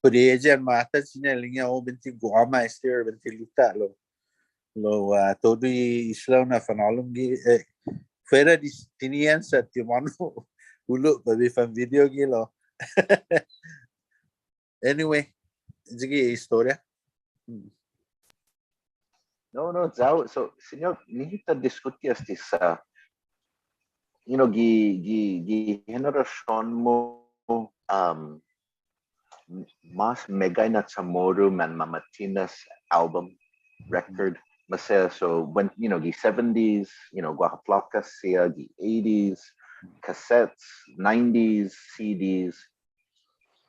put i ayu ma atan siña ilek-ña, oh, buente Guam este, buente Luta, lao, lao, uh, todu i isla na fanhålom gi, eh, fuera di tinian sa' ti humånao hulo' para bai fan video gi lao. Anyway, sigi i estoria. No, no, ya-hu, so, siñot, nihi ta diskuti este sa', you know, gi, gi, gi henerasion-mu, um, mas meggai na Chamoru manmama'tinas album, record, maseha, so, when, you know, gi seventies, you know, guaha plåka siha, gi eighties, cassettes, nineties, C Ds,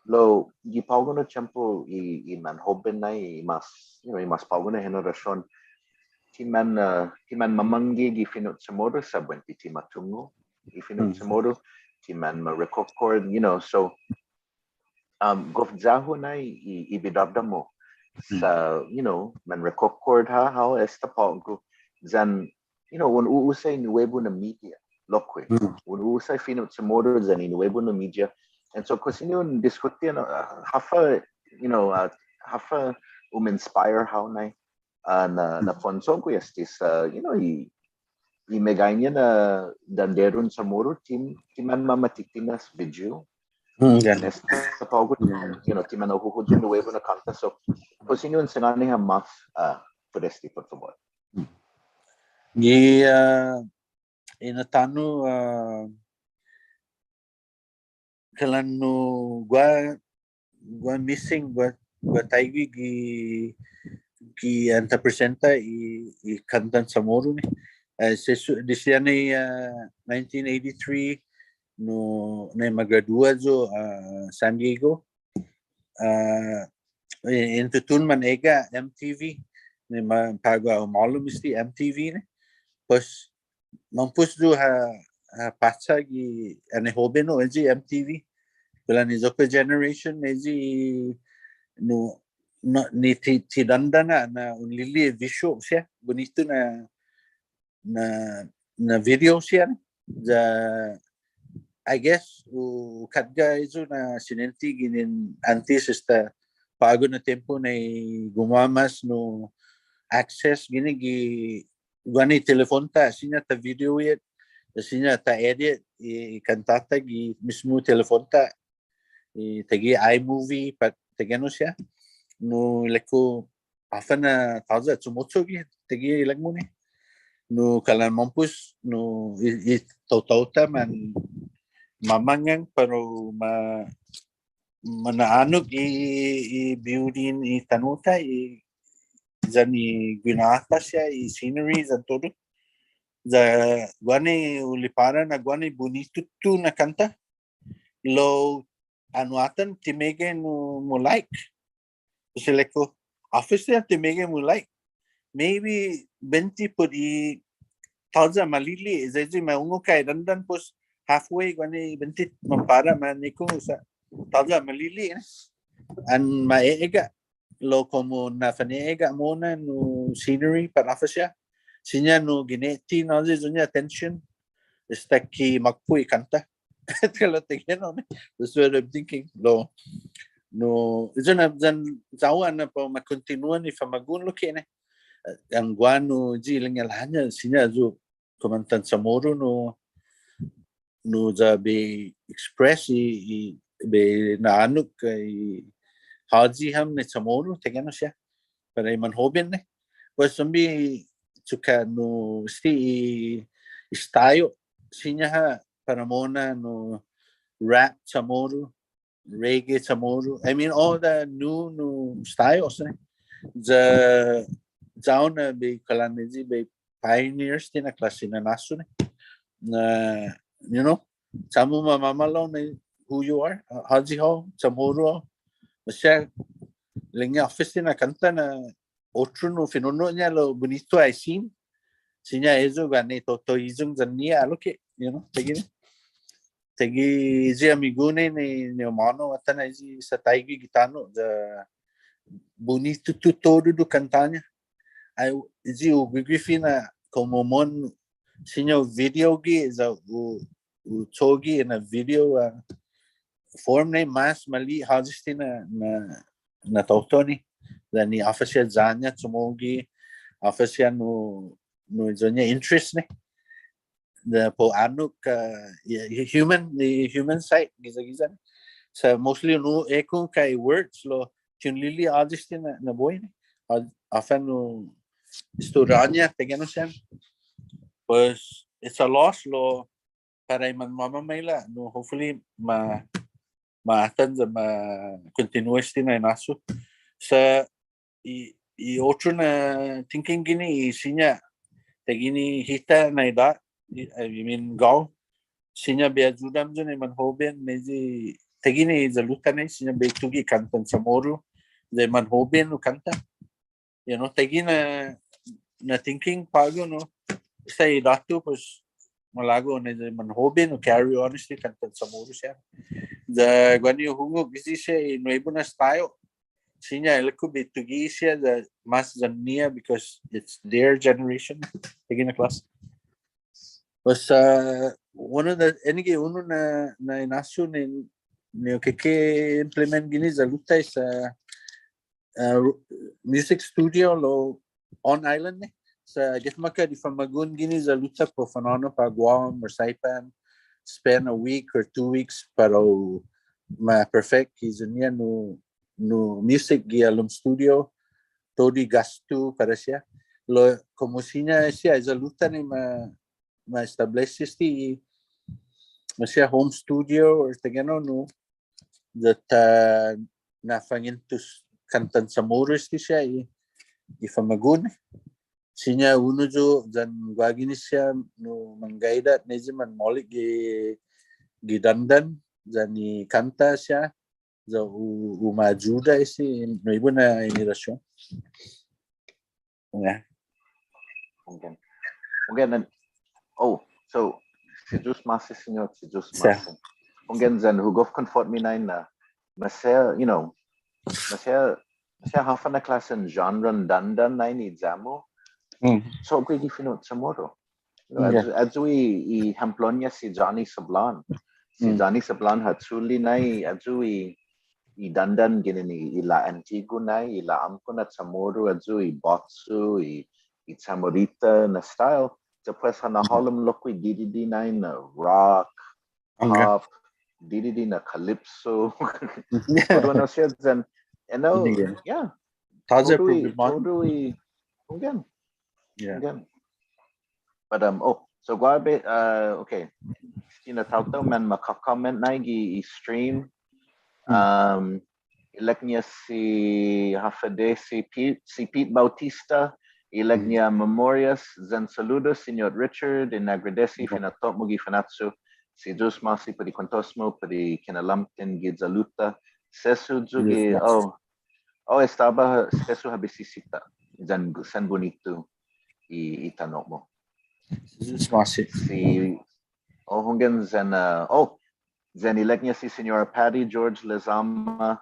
lao, gi på'go na tiempo i, i manhoben nai, i mas, you know, i mas på'go na henerasion, ti man, uh, ti manmamangge' gi fino' Chamoru sa' buente ti ma tungo' i fino' Chamoru, ti manma record, you know, so, um, gof ya-hu nai i, i bidådå-mu sa', you know, man record ha' hao esta på'go, yan you know, un u'usa i nuebu na media, lokkue'. Un u'usa i fino' Chamoru yan i nuebu na media. And so, kao siña un diskuti, uh, håfa, you know, uh, håfa uminspire hao nai, ah, na, na fånso'gue este sa', you know, i, i meggaiña na danderon Chamoru ti, ti manmamatiknas video. Mm, yan. Este sa' på'go, you know, ti manhuhuyong nuebu na kånta. So, kao siña un sangåni ham mås, ah, put este, put fabot. Gi, ah, i na'tåno', ah, kalan nu guaha, guaha missing, guaha, guaha taigue gi, gi an ta presenta i, i kåntan Chamoru ni. Eh, sesu, desde anai, ah, nineteen eighty-three, nu, nai magradua yu', ah, San Diego. Ah, i, i tutuhon man egga' M T V, ni ma, på'go ha umålom este M T V ni. Pues, mampos yu' ha, ha pacha gi, anai hoben nu, eyi M T V. Kulan i iyo-ku generation, eyi nu, no, ni ti, ti dandan na, na un lili'e' video siha, bunitu na, na, na video siha, ni. Ya, I guess, u katga eyu na siniente ginen åntes esta på'go na tiempo nai gumåa mås nu access guini gi guaha na telefon-ta, siña ta video it, siña ta edit i kånta-ta gi mismo telefon-ta, i taiguihi iMovie, pat taiguenao siha. Nu ilek-hu, håfa na tåya' chumocho gi, taiguihi ilek-mu ni. Nu kalan mampos, nu i, i taotao-ta man, mamangang, pero ma, mana'annok i, i building i tano'-ta, i, yan i guina'åtas siha, i scenery, yan todu. Ya guaha na hu lipåra na guaha na bunitu todu na kånta. Lao anu atan ti meggai nu mu like. Pues ilek-hu, håfa siha ti meggai mu like. Maybe bente put i tåya' malili'e', eyi ma hu hungok i dandan pues halfway guaha na bente manpåra ma annai hu sa' tåya' malili'e', eh. An ma e'egga', lao komu na fane'egga' mo'na nu scenery pat håfa siha. Siña nu ginen ti nu eyi iyo-ña attention. Esta ki makpo' i kånta. Kao taiguenao ni. That's what I'm thinking. Lao, nu, eyu na, yan ya-hu na para u ma kontinua ni famagu'on lokkue' ni. Yan guaha nu eyi ilek-ña ilek-ña, siña eyu kumåntan Chamoru nu, nu ya bai express i, i bai na'annok i håyi ham ni Chamoru, taiguenao siha. Para i manhoben ni. Pues un biahi, achokka' nu este i, i style, siña ha' para mo'na nu rap Chamoru, reggae Chamoru. I mean, all the new, new styles, eh. Ya, ya-hu na bai kalan eyi bai pioneers este na klåsen na hasso, eh. Na, you know, ya-mu mamamahlao na who you are, uh, håyi hao, Chamoru hao. Maseha, ilek-ña håfa este na kånta na otro nu fino'-ña lao bunitu ha' i sin. Siña eyu guaha na taotao hiyong yan-ñiha lokkue', you know, taiguini. Taiguihi eyi amigu-ña ni, ni humånao atan eyi sa' taigue gi tano', ya bunitu todu kånta-ña. Ai, eyi hu guiguifi na komu mohon siña hu video gi, ya hu, hu cho'gue na video, ah, form ni mås mali'e' håyi este na, na, na taotao ni. Ya ni håfa siha ya-ña chumo'gue, håfa siha nu, nu iyo-ña interest ni. Ya para u annok, ah, i, i human, i human side, giya-giya ni. Sa' mostly hu ekungok i words lao ti un lili'e' håyi este na, na buente ni. Hå-, håfa nu estoria-ña, taiguenao siha. Pues, it's a loss lao para i manmamaila', no, hopefully ma, ma atan ya ma kontinua este na inassu. Sa' i, i otro na thinking guini i siña, taiguini hita na idåt, i, I mean, gao. Siña bai ayuda hamyo na i manhoben, ni eyi, taiguini i Yaluta ni, siña bai tuge' kåntan Chamoru, ya i manhoben u kånta. You know, taiguini na, na thinking på'go, no. Esta i idåt-hu, pues, malago' na i manhoben u carry on este kåntan Chamoru siha. Ya guini hu hungok, eyi siha i nuebu na style. Siña ilek-hu bai tuge' siha ya mås yan-ñiha because it's their generation. Taiguini na klåse. Pues, ah, unu na, enague' unu na, na inassu ni, ni hu keke implement guini Yaluta is, ah, uh, music studio lao on island, eh. Sa' gef makkat i famagu'on guini ya lucha para u fanhånao para Guam or Saipan, spend a week or two weeks para u ma perfect i iyo-ña nu, nu music gi halom studio, todu i gastu para siha. Lao komu siña siha, ya lucha ni ma, ma establish este, ma siha home studio or taiguenao nu, ya ta na'fanguentos kåntan Chamoru este siha i, i famagu'on. Siña unu yu' yan guaha guini siha nu manggaige ni i manmåhlek gi, gi dandan yan i kånta siha, ya u, u ma ayuda este nuebu na henerasion. Yeah. Hunggan. Hunggan, and, oh, so, si Yu'os ma'åse', Siñot, si Yu'os ma'åse'. Hunggan, yan hu gof konfotme nai na, maseha, you know, maseha, maseha håfa na klåsen genre dandan nai ni ya-mu. Mm. So, guihi fino' Chamoru. You know, ayu, ayu i, i ehemplo-ña si Johnny Sablan. Si Johnny Sablan ha chule' nai, ayu i, i dandan ginen i, i la antigu nai, i la åmko' na Chamoru, ayu i båtso, i, i Chamorita na style. Despues ha na'hålom lokkue' didide' nai na rock, pop, didide' na calypso. Todu na siha yan, you know, yeah. Todu i, todu i, hunggan. Yeah. Hunggan. But, um, oh, so guaha bai, uh, okay. Tina Tautau, manmakakåment nai gi i stream. Um, ilek-ña si, håfa adai, si Pete, si Pete Bautista, ilek-ña memorias yan saludos, Siñot Richard, in agradesi finatto-mu gi Fanachu, si Yu'os ma'åse' put i kuentos-mu, put i kinalamten giya Luta, sesso yu' gi, oh, oh, estaba, sesso ha bisisita, yan sen bunitu i, i tano'-mu. Si Yu'os ma'åse'. Si, oh, hunggan yan, uh, oh, yan ilek-ña si Señora Patty George Lizama,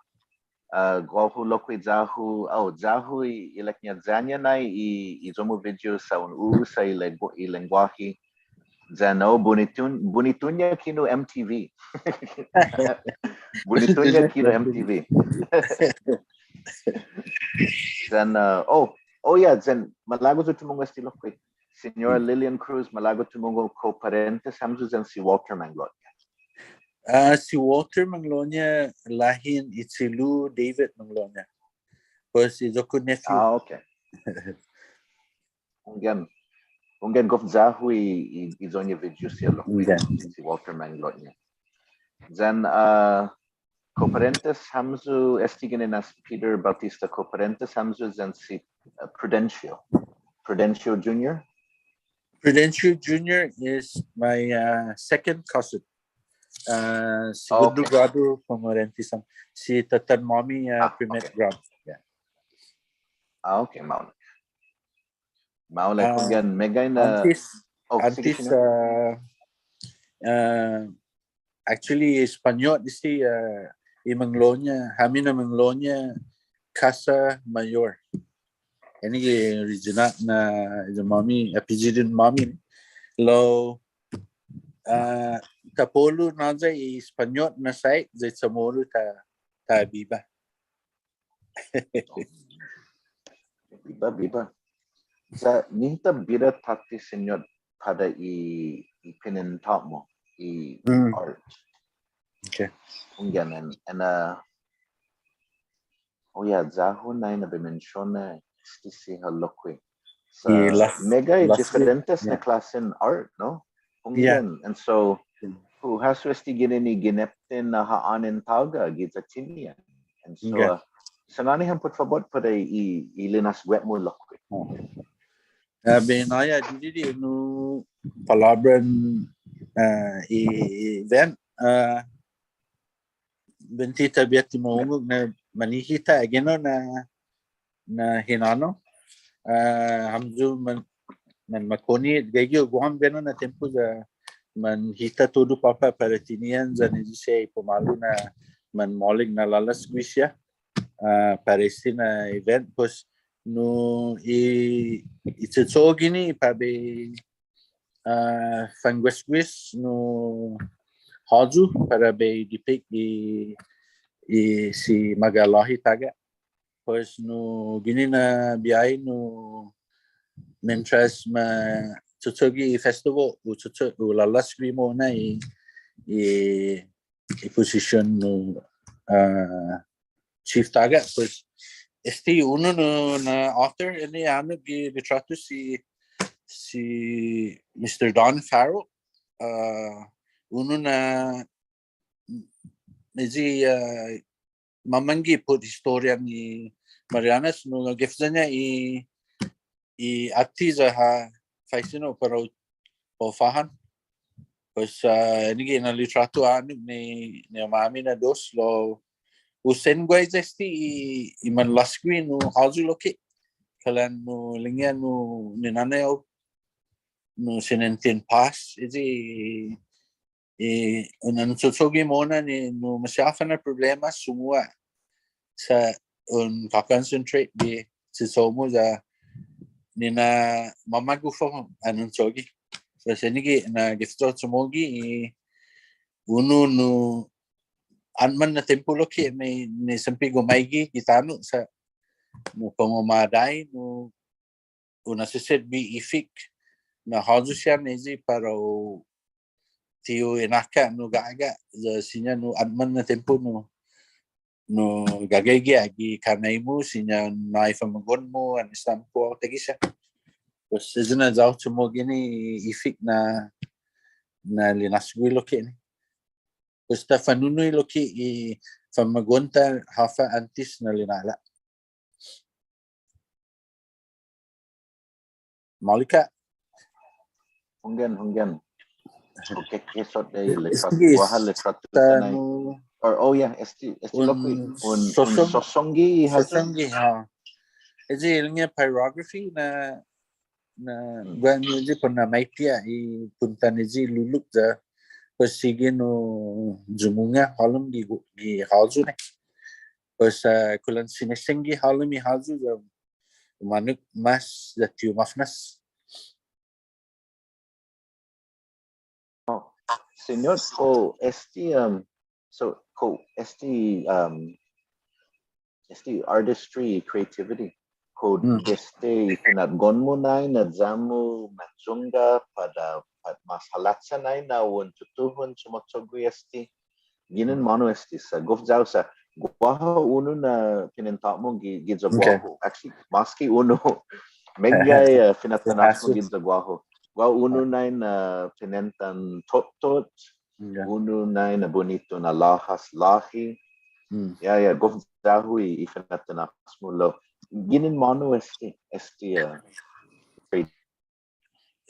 uh, guåhu lokkue' ya-hu, oh, ya-hu i, ilek-ña ya-ña nai i, i iyo-mu video sa' un u'usa i lengua-, i lengguåhi. Yan, oh, bunitun-, bunituña kinu M T V. Bunituña kinu M T V. Yan, uh, oh, oh yeah, yan malago' yu' tumungo' este lokkue'. Señora Lillian Cruz, malago' tumungo' kao parentes hamyo yan si Walter Manglona. Ah, si Walter Manglona, lahin i che'lu David Manglona. Pues, i iyo-ku nephew. Ah, okay. Hunggan, hunggan gof ya-hu i, i, i iyo-ña video siha lokkue'. Hunggan. Si Walter Manglona. Yan, uh, kao parentes hamyo este ginen as Peter Bautista, kao parentes hamyo yan si, uh, Prudencio. Prudencio Junior? Prudencio Junior is my, uh, second cousin. Uh, segundo grado, kao parentes ham-, si tatan-måmi, uh, primet grado. Yeah. Ah, okay, maolek. Maolek, uh, hunggan, meggai na. Åntes, oh, sige, åntes, sige. Uh, uh, actually, Españot, este, uh, i Manglona, hami na Manglona, Casa Mayor. Ennao i original na, i iyo-måmi, apiyidon-måmi. Lao, uh, ta po'lo na ya i Españot na sait, ya i Chamoru ta, ta biba. Biba, biba. Sa' nihi ta bira tåtte, Siñot, para i, i pinintå-mu, i art. Okay. Hunggan, and, and, uh, oh yeah, ya-hu nai na bai mensiona este siha lokkue'. Sa' meggai diferentes na klåsen art, no? Hunggan. And so, hu hasso este ginen i ginepten na ha ånen tåga giya Tinian. And so, uh, sangåni ham put fabot para i, i linasgue-mu lokkue'. Uh, bai nå'i didide' nu palåbran, uh, i, i event, uh, buente ta biha ti mahungok na manhita, again, no, na, na hinanao. Ah, hamyo man, manmakonne', gaige yu' Guam, bueno, na tiempo ya manhita todu påpa' para Tinian, ya ni siha i pumalu na manmaolek na lålås gui' siha. Ah, para este na event, pues, nu i, i che'cho' guini para bai ah, fangguesgues nu håyu para bai depict i, i si Maga'låhi Tåga'. Pues nu ginen na biahi nu mientras ma cho'cho'gue i festival, hu cho'cho', hu lålåsgue mo'na i, i, i position nu, ah, Chief Taga, pues este unu nu na author ni annok gi litråtu si, si Mister Don Farrell, ah, unu na eyi, ah, mamangge' put historian i Marianas, nu gef ya-ña i, i åtti ya ha faisen para u, u fåhan. Pues, ah, enague' na litråtu annok ni, ni ha'åmi na dos lao hu sen guaiya este i, i manlåsgue nu håyu lokkue'. Kalan nu ilek-ña nu ninanao nu sinienten pås, eyi i, un, un cho'cho'gue mo'na ni nu maseha na problema sumua sa' un ka-concentrate gi che'cho'-mu ya ni na mamagof yu' an un cho'gue. Pues enague' na gef ya-hu chumo'gue i unu nu åpmam na tiempo lokkue' ni, ni siempre gumaigi gi tano' sa' nu komu madahi nu un aseset bi i fik na håyu siha ni eyi para u ti hu inaka nu gå'ga' ya siña nu åpmam na tiempo nu, nu gagaige gi kanai-mu siña na i famagu'on-mu an estampo taiguihi siha. Pues eyi na ya-hu chumo'gue ni i fik na, na linåsgue lokkue' ni. Pues ta fanu'i lokkue' i famagu'on-ta håfa åntes na lina'la'. Maolek. Hunggan, hunggan. Okay, okay, so, eh, litråtu, guaha litråtu ta nai. Or, oh yeah, este, este lokkue', un, un sosong-, sosongge, ha? Sosongge, ha. Eyi ilek-ña pyrography na, na, guaha ni eyi pon na maitia i puntan eyi luluk ya, pues sigi nu yumunga' hålom gi, gi håyu ni. Pues, ah, kulan sinesengge hålom i håyu ya, manok mas ya ti u mafnas. Oh, Señot, kao este, um, so, kao este, um, este artistry, creativity, kao desde i finatgon-mu nai na ya-mu manyunga' pat, pat mas halacha nai na un tutuhon chumo'cho'gue este. Ginen månu este sa' gof ya-hu sa' guaha unu na pinenta-mu gi, giya guåhu. Actually, mås ki unu. Meggai, eh, fina'tinås-mu giya guåhu. Guaha unu nai na pinentan tottot. Unu nai na bunitu na lahas lahi. Ya, ya, gof ya-hu i, i fina'tinås-mu lao. Ginen månu este, este, eh,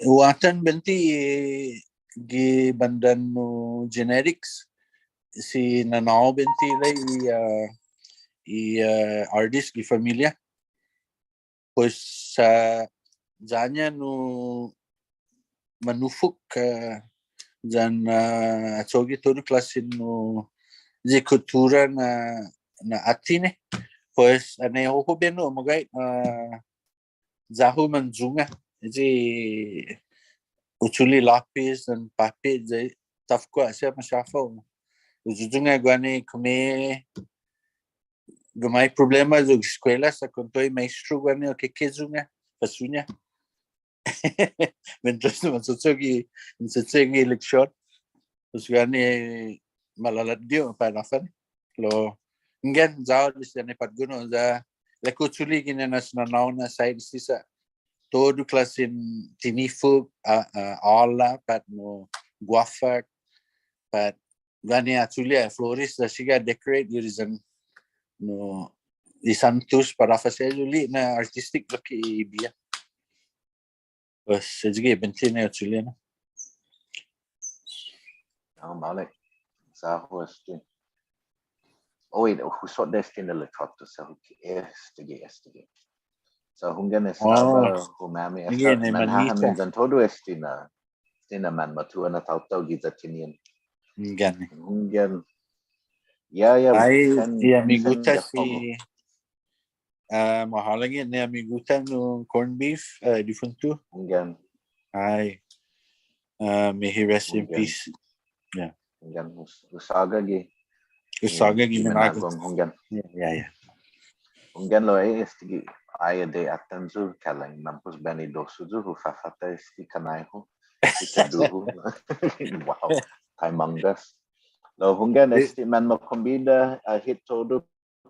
Hu atan buente i gi bandan nu genetics, si nanå-hu buente ilek-ña i, ah, i, ah, artist gi familia. Pues, ah, ya-ña nu manufok, ah, yan, ah, cho'gue todu klåsen nu i kuttura na, na åtti ni. Pues, annai hu hoben nu, magåhet, ah, ya-hu manyunga'. Eyi hu chule' låpes yan påpe', ya tåfkua' siha maseha hu yuyunga' guini, kume gumai problema yu' gi eskuela sa' kontodu i maestro guini, o keke yunga', fasu-ña. Mientras ma cho'cho'gue, ma cho'cho'gue leksion. Pues guini malalåtde yu' para håfa ni. Lao, hunggan, ya-hu desde annai påtgon-hu, ya ilek-hu chule' guini na si nanå-hu na side este sa' todu klåsen tinifok, ah, ah, åla, pat nu guåfak, pat guini ha chule' flores, ya sigi ha decorate, gi hu iyon nu i santos, pat håfa siha, hu li'e' na artistic lokkue' i biha. Pues, eyi gi buente ni hu chule' nu. Oh, maolek. Sa' hu este. Oh, wait, hu sodda' este na litråtu, sa' hu ki-, este gi, este gi. Sa' hunggan, estaba, oh, hu mami, esta, ni manhåhan, minsan todu este na, este na manmåtto na taotao giya Tinien. Hunggan. Hunggan. Ya, ya, ai, i amiguta si Ah, mahålang i amiguta nu corned beef, ah, difuntu. Hunggan. Ai. Ah, may he rest in peace. Yeah. Hunggan, hu s-, hu såga gi. Hu såga gi minagof. Hunggan. Yeah, yeah, yeah. Hunggan lao, eh, este gi, ai adai atan yu', kalan mampos banidosu yu', hu fåfatta este kanai-hu, este taduhu. Wow, taimångas. Lao hunggan, eh, este manmakombida, ah, hit todu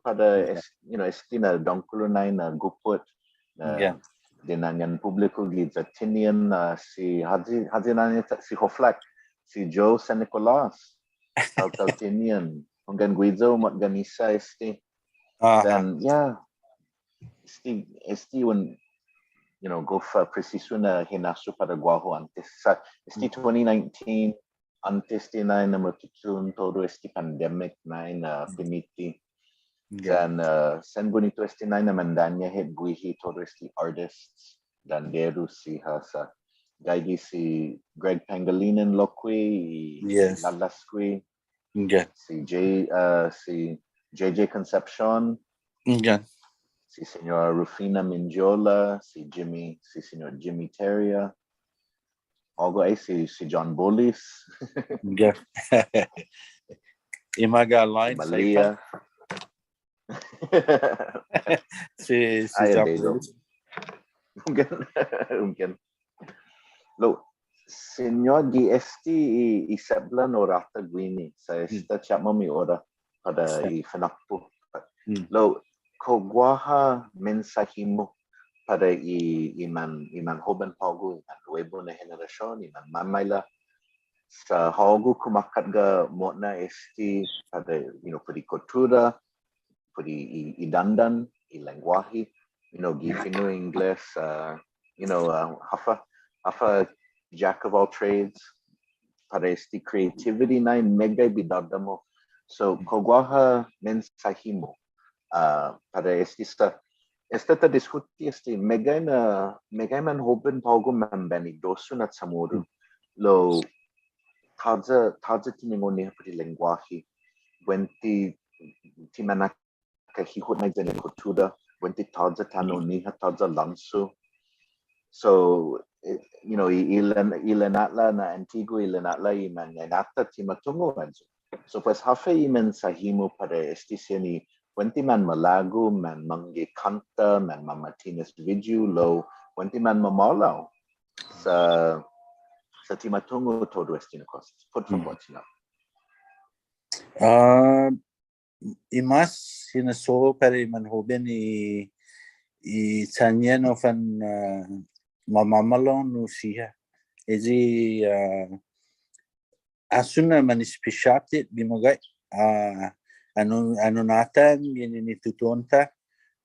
para, yeah, es-, you know, este na dångkolo nai na gupot, na, yeah, dinangan publiku giya Tinian, ah, si Håyi, Håyi Nani, si Hoflak, si Joe San Nicolas, taotao Tinian, hunggan guiya umåtganisa este. Aha. Then, yeah, este, este un, you know, gof presisu na hinasso para guåhu åntes. Sa', este, mm, twenty nineteen, åntes di nai na matutuhon todu este pandemic nai na, mm, piniti. Yeah. Then, uh, sen bunitu este nai na mandaña' hit guihi todu este artists, danderu siha sa'. Gaige si Greg Pangelinan lokkue', i, yes, Lalasgue. Okay. Si J, uh, si J J Concepcion. Okay. Si Señora Rufina Mendiola, si Jimmy, si Señor Jimmy Teria. Hågu ai si, si John Bolis. Okay. I Magallanes, Malia. Si, si John Bolis. Hunggan, hunggan. Lao, Señot, gi este i, i setbla na ora-ta guini, sa' esta, mm, chatmam i ora para, esta, i fanåpmam. Mm. Lao, kao guaha mensåhi-mu para i, i man, i manhoben på'go, i mannuebu na henerasion, i manmamaila', sa' hågu kumåkatga mo'na este para, you know, put i kuttura, put i, i, i dandan, i lengguåhi, you know, gi fino' Ingles, uh, you know, uh, håfa, håfa jack of all trades, para este creativity nai meggai bidådå-mu. So, kao guaha mensåhi-mu, uh, para este sa', esta ta diskuti este, meggai na, meggai manhoben på'go manbanidosu na Chamoru. Lao, tåya', tåya' tiningo'-ñiha put i lengguåhi. Buente ti manak kahihot nai yan i kuttura, buente tåya' tano'-ñiha, tåya' lånsu. So, eh, you know, i, i lin-, i lina'la' na antigu, i lina'la' i mañaina-ta ti matungo' ayu. So, pues, håfa i mensåhi-mu para este siha ni buente manmalago', manmangge' kånta, manmama'tinas video, lao buente manmamåhlao. Sa', sa' ti matungo' todu este na kosas. Put fabot, mm, Señot. Ah, i mas hinasso-hu para i manhoben i, i siña na fan, ah, mamamåhlao nu siha. Eyi, ah, hasso na manespesiåt hit gi magåhet, ah, anu, anu na atan ginen i tutuhon-ta,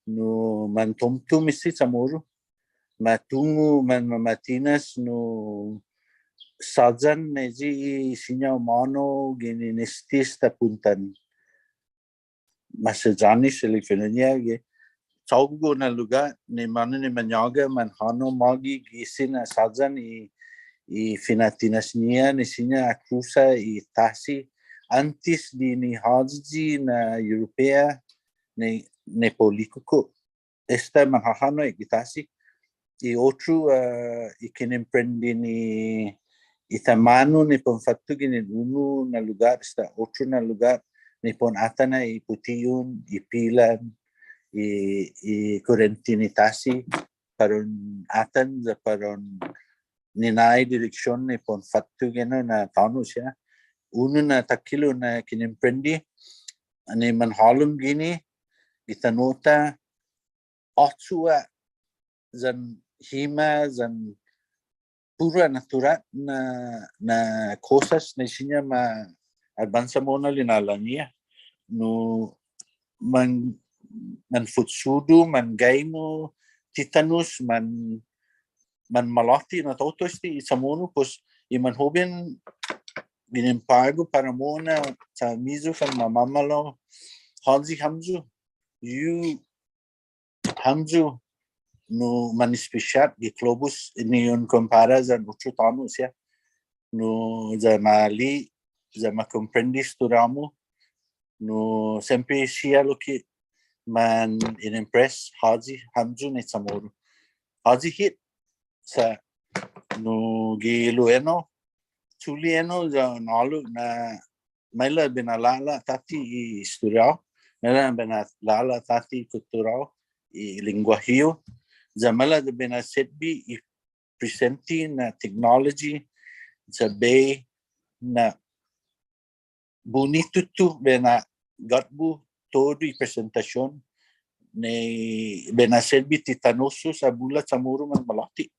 nu mantomtom este Chamoru. Matungo', man, mama'tinas nu såyan eyi i siña humånao ginen este esta puntan. Maseha yan i se li fino'-ña gi. Sa' hågu na lugåt ni månu ni mañåga manhånao mågi gi siña såyan i, i fina'tinas-ñiha ni siña ha krusa i tasi åntes di ni håyi na Europea ni, ni polikuku. Esta manhahånao gi tasi. I otro, ah, i kinemprende ni i taimanu ni para un fåtto ginen unu na lugåt, esta otro na lugåt, ni para un atan i puti'on, i pilan, i, i kurenti ni tasi, para un atan, ya para un nina'ai direksion ni para un fåtto ginen na tåno' siha. Unu na takhilo' na kinemprende, ni manhålom guini, gi tano'-ta, åcho' yan hima yan puru natural na, na kosas na siña ma advansa mo'na lina'la'-ña. Nu man, manfotsudu, mangaimu, titanus, man, manmalåte' na todu este i Chamoru, pues i manhoben ginen på'go para mo'na, sa' hamyo fan mamamåhlao, håyi hamyo, yu' hamyo nu manespesiåt gi Globus ni un kompara yan otro tåno' siha. Nu ya ma li'e', ya ma komprende estoriå-mu. Nu siempre siha lokkue' man in impress håyi hamyo ni Chamoru. Håyi hit sa' nu gi hilo' enao, chule' enao ya un ålok na maila' binalåla' tåtte i estoriå-hu, Maila' bai na'lå'la' tåtte i kutturå-hu, i lengguahi-hu. Ya maila' bai na'setbe i presente na technology, sa' bai na bunitu, bai na'gatbo todu i presentasion, ni bai na'setbe ti tano'-hu sa' bula Chamoru manmalåte'.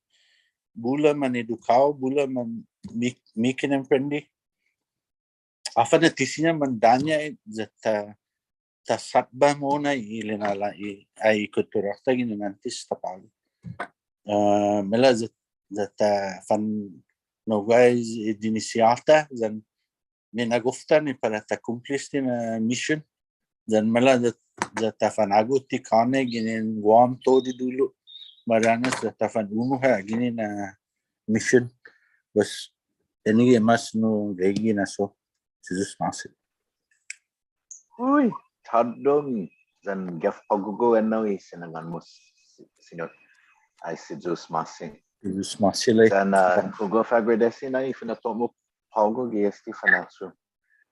Bula man eduka, bula man mi-, mi kinemprende. Håfa na ti siña mandåña', ya ta, ta satba mo'na i lina'la', i, i kutturå-ta ginen åntes ta på'go. Ah, maila' ya, ya ta fanhånao i dinisiha-ta, yan minagof-ta ni para ta kumpli este na mision. Yan maila' ya, ya ta fanhågos ti kånnai ginen Guam todu dulu'. Maranas ya ta fanunu ha' ginen na mision. Pues, enague' mås nu gaige na so. Si Yu'os ma'åse'. Ui, tåddong, yan gef på'go ennao i sinangån-mu, si-, Siñot. Ai, si Yu'os ma'åse'. Si Yu'os ma'åse' lai. Yan, ah, hu gof agradesi nai i finatto-mu på'go gi este Fanachu.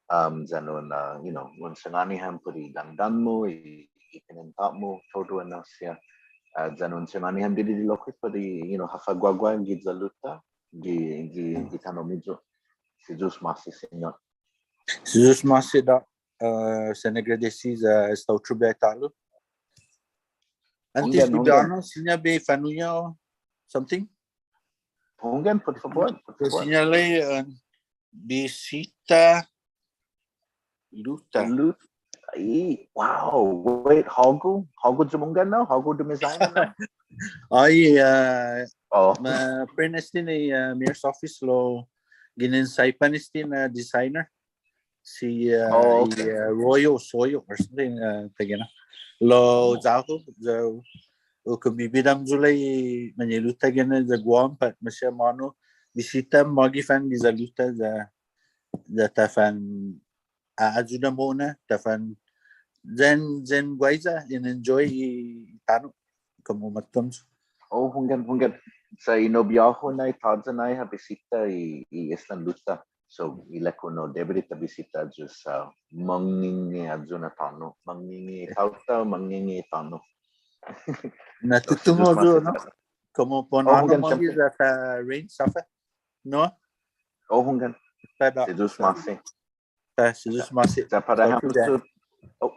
Um, yan un, ah, you know, un sangåni ham put i dandan-mu, i, i pinenta-mu, todu ennao siha. Ah, yan un sangåni ham didide' lokkue' put i, you know, håfa guaguaha giya Luta, gi, gi, gi tano'-miyu. Si Yu'os ma'åse', Siñot. Si Yu'os ma'åse', Doc. Ah, sen agradesi ya esta otro biahi ta'lo. Åntes di bia, no, siña bai fa'nu'i hao something? Hunggan, put fabot, put fabot. Siña lai, ah, bisita Luta. Luta. Ai, wow. Wait, hågu? Hågu Yu'os Manggen, no? Hågu Yu'os Manggen, no? Ai, ah, oh, ma friend este ni, ah, mayor's office lao ginen Saipan este na designer. Si, ah, oh, okay, i, ah, Royo Soyo or something, ah, taiguenao. Lao, oh, ya-hu, ya-hu, hu kumbibida hamyo lai mañe'lu-ta guini ya Guam, pat maseha månu bisita, magi fan giya Luta ya, ya ta fan a-, ayuda mo'na, ta fan, yan, yan guaiya, yan enjoy i tano', komu måtto. Oh, hunggan, hunggan. Sa' i nobiå-hu nai tåya' nai ha bisita i, i islan Luta. So, ilek-hu na debi di ta bisita ayu sa' månnge', månnge' ayu na tåno'. Månnge' taotao, månnge' tåno'. Na tutungo' yu', no? Komu pon, oh, hunggan, mågi siempre ya ta rain, sa' håfa? No? Oh, hunggan. Si Yu'os ma'åse'. Ah, si Yu'os ma'åse'. Ya para hamyo, oh,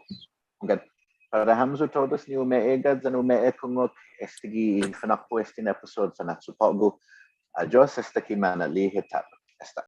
hunggan. Para hamyo todos ni umeegga' yan umeekungok estague' i finakpo' este na episode Fanachu På'go. Adios, esta ki manali'e' hit ta'lo. Esta.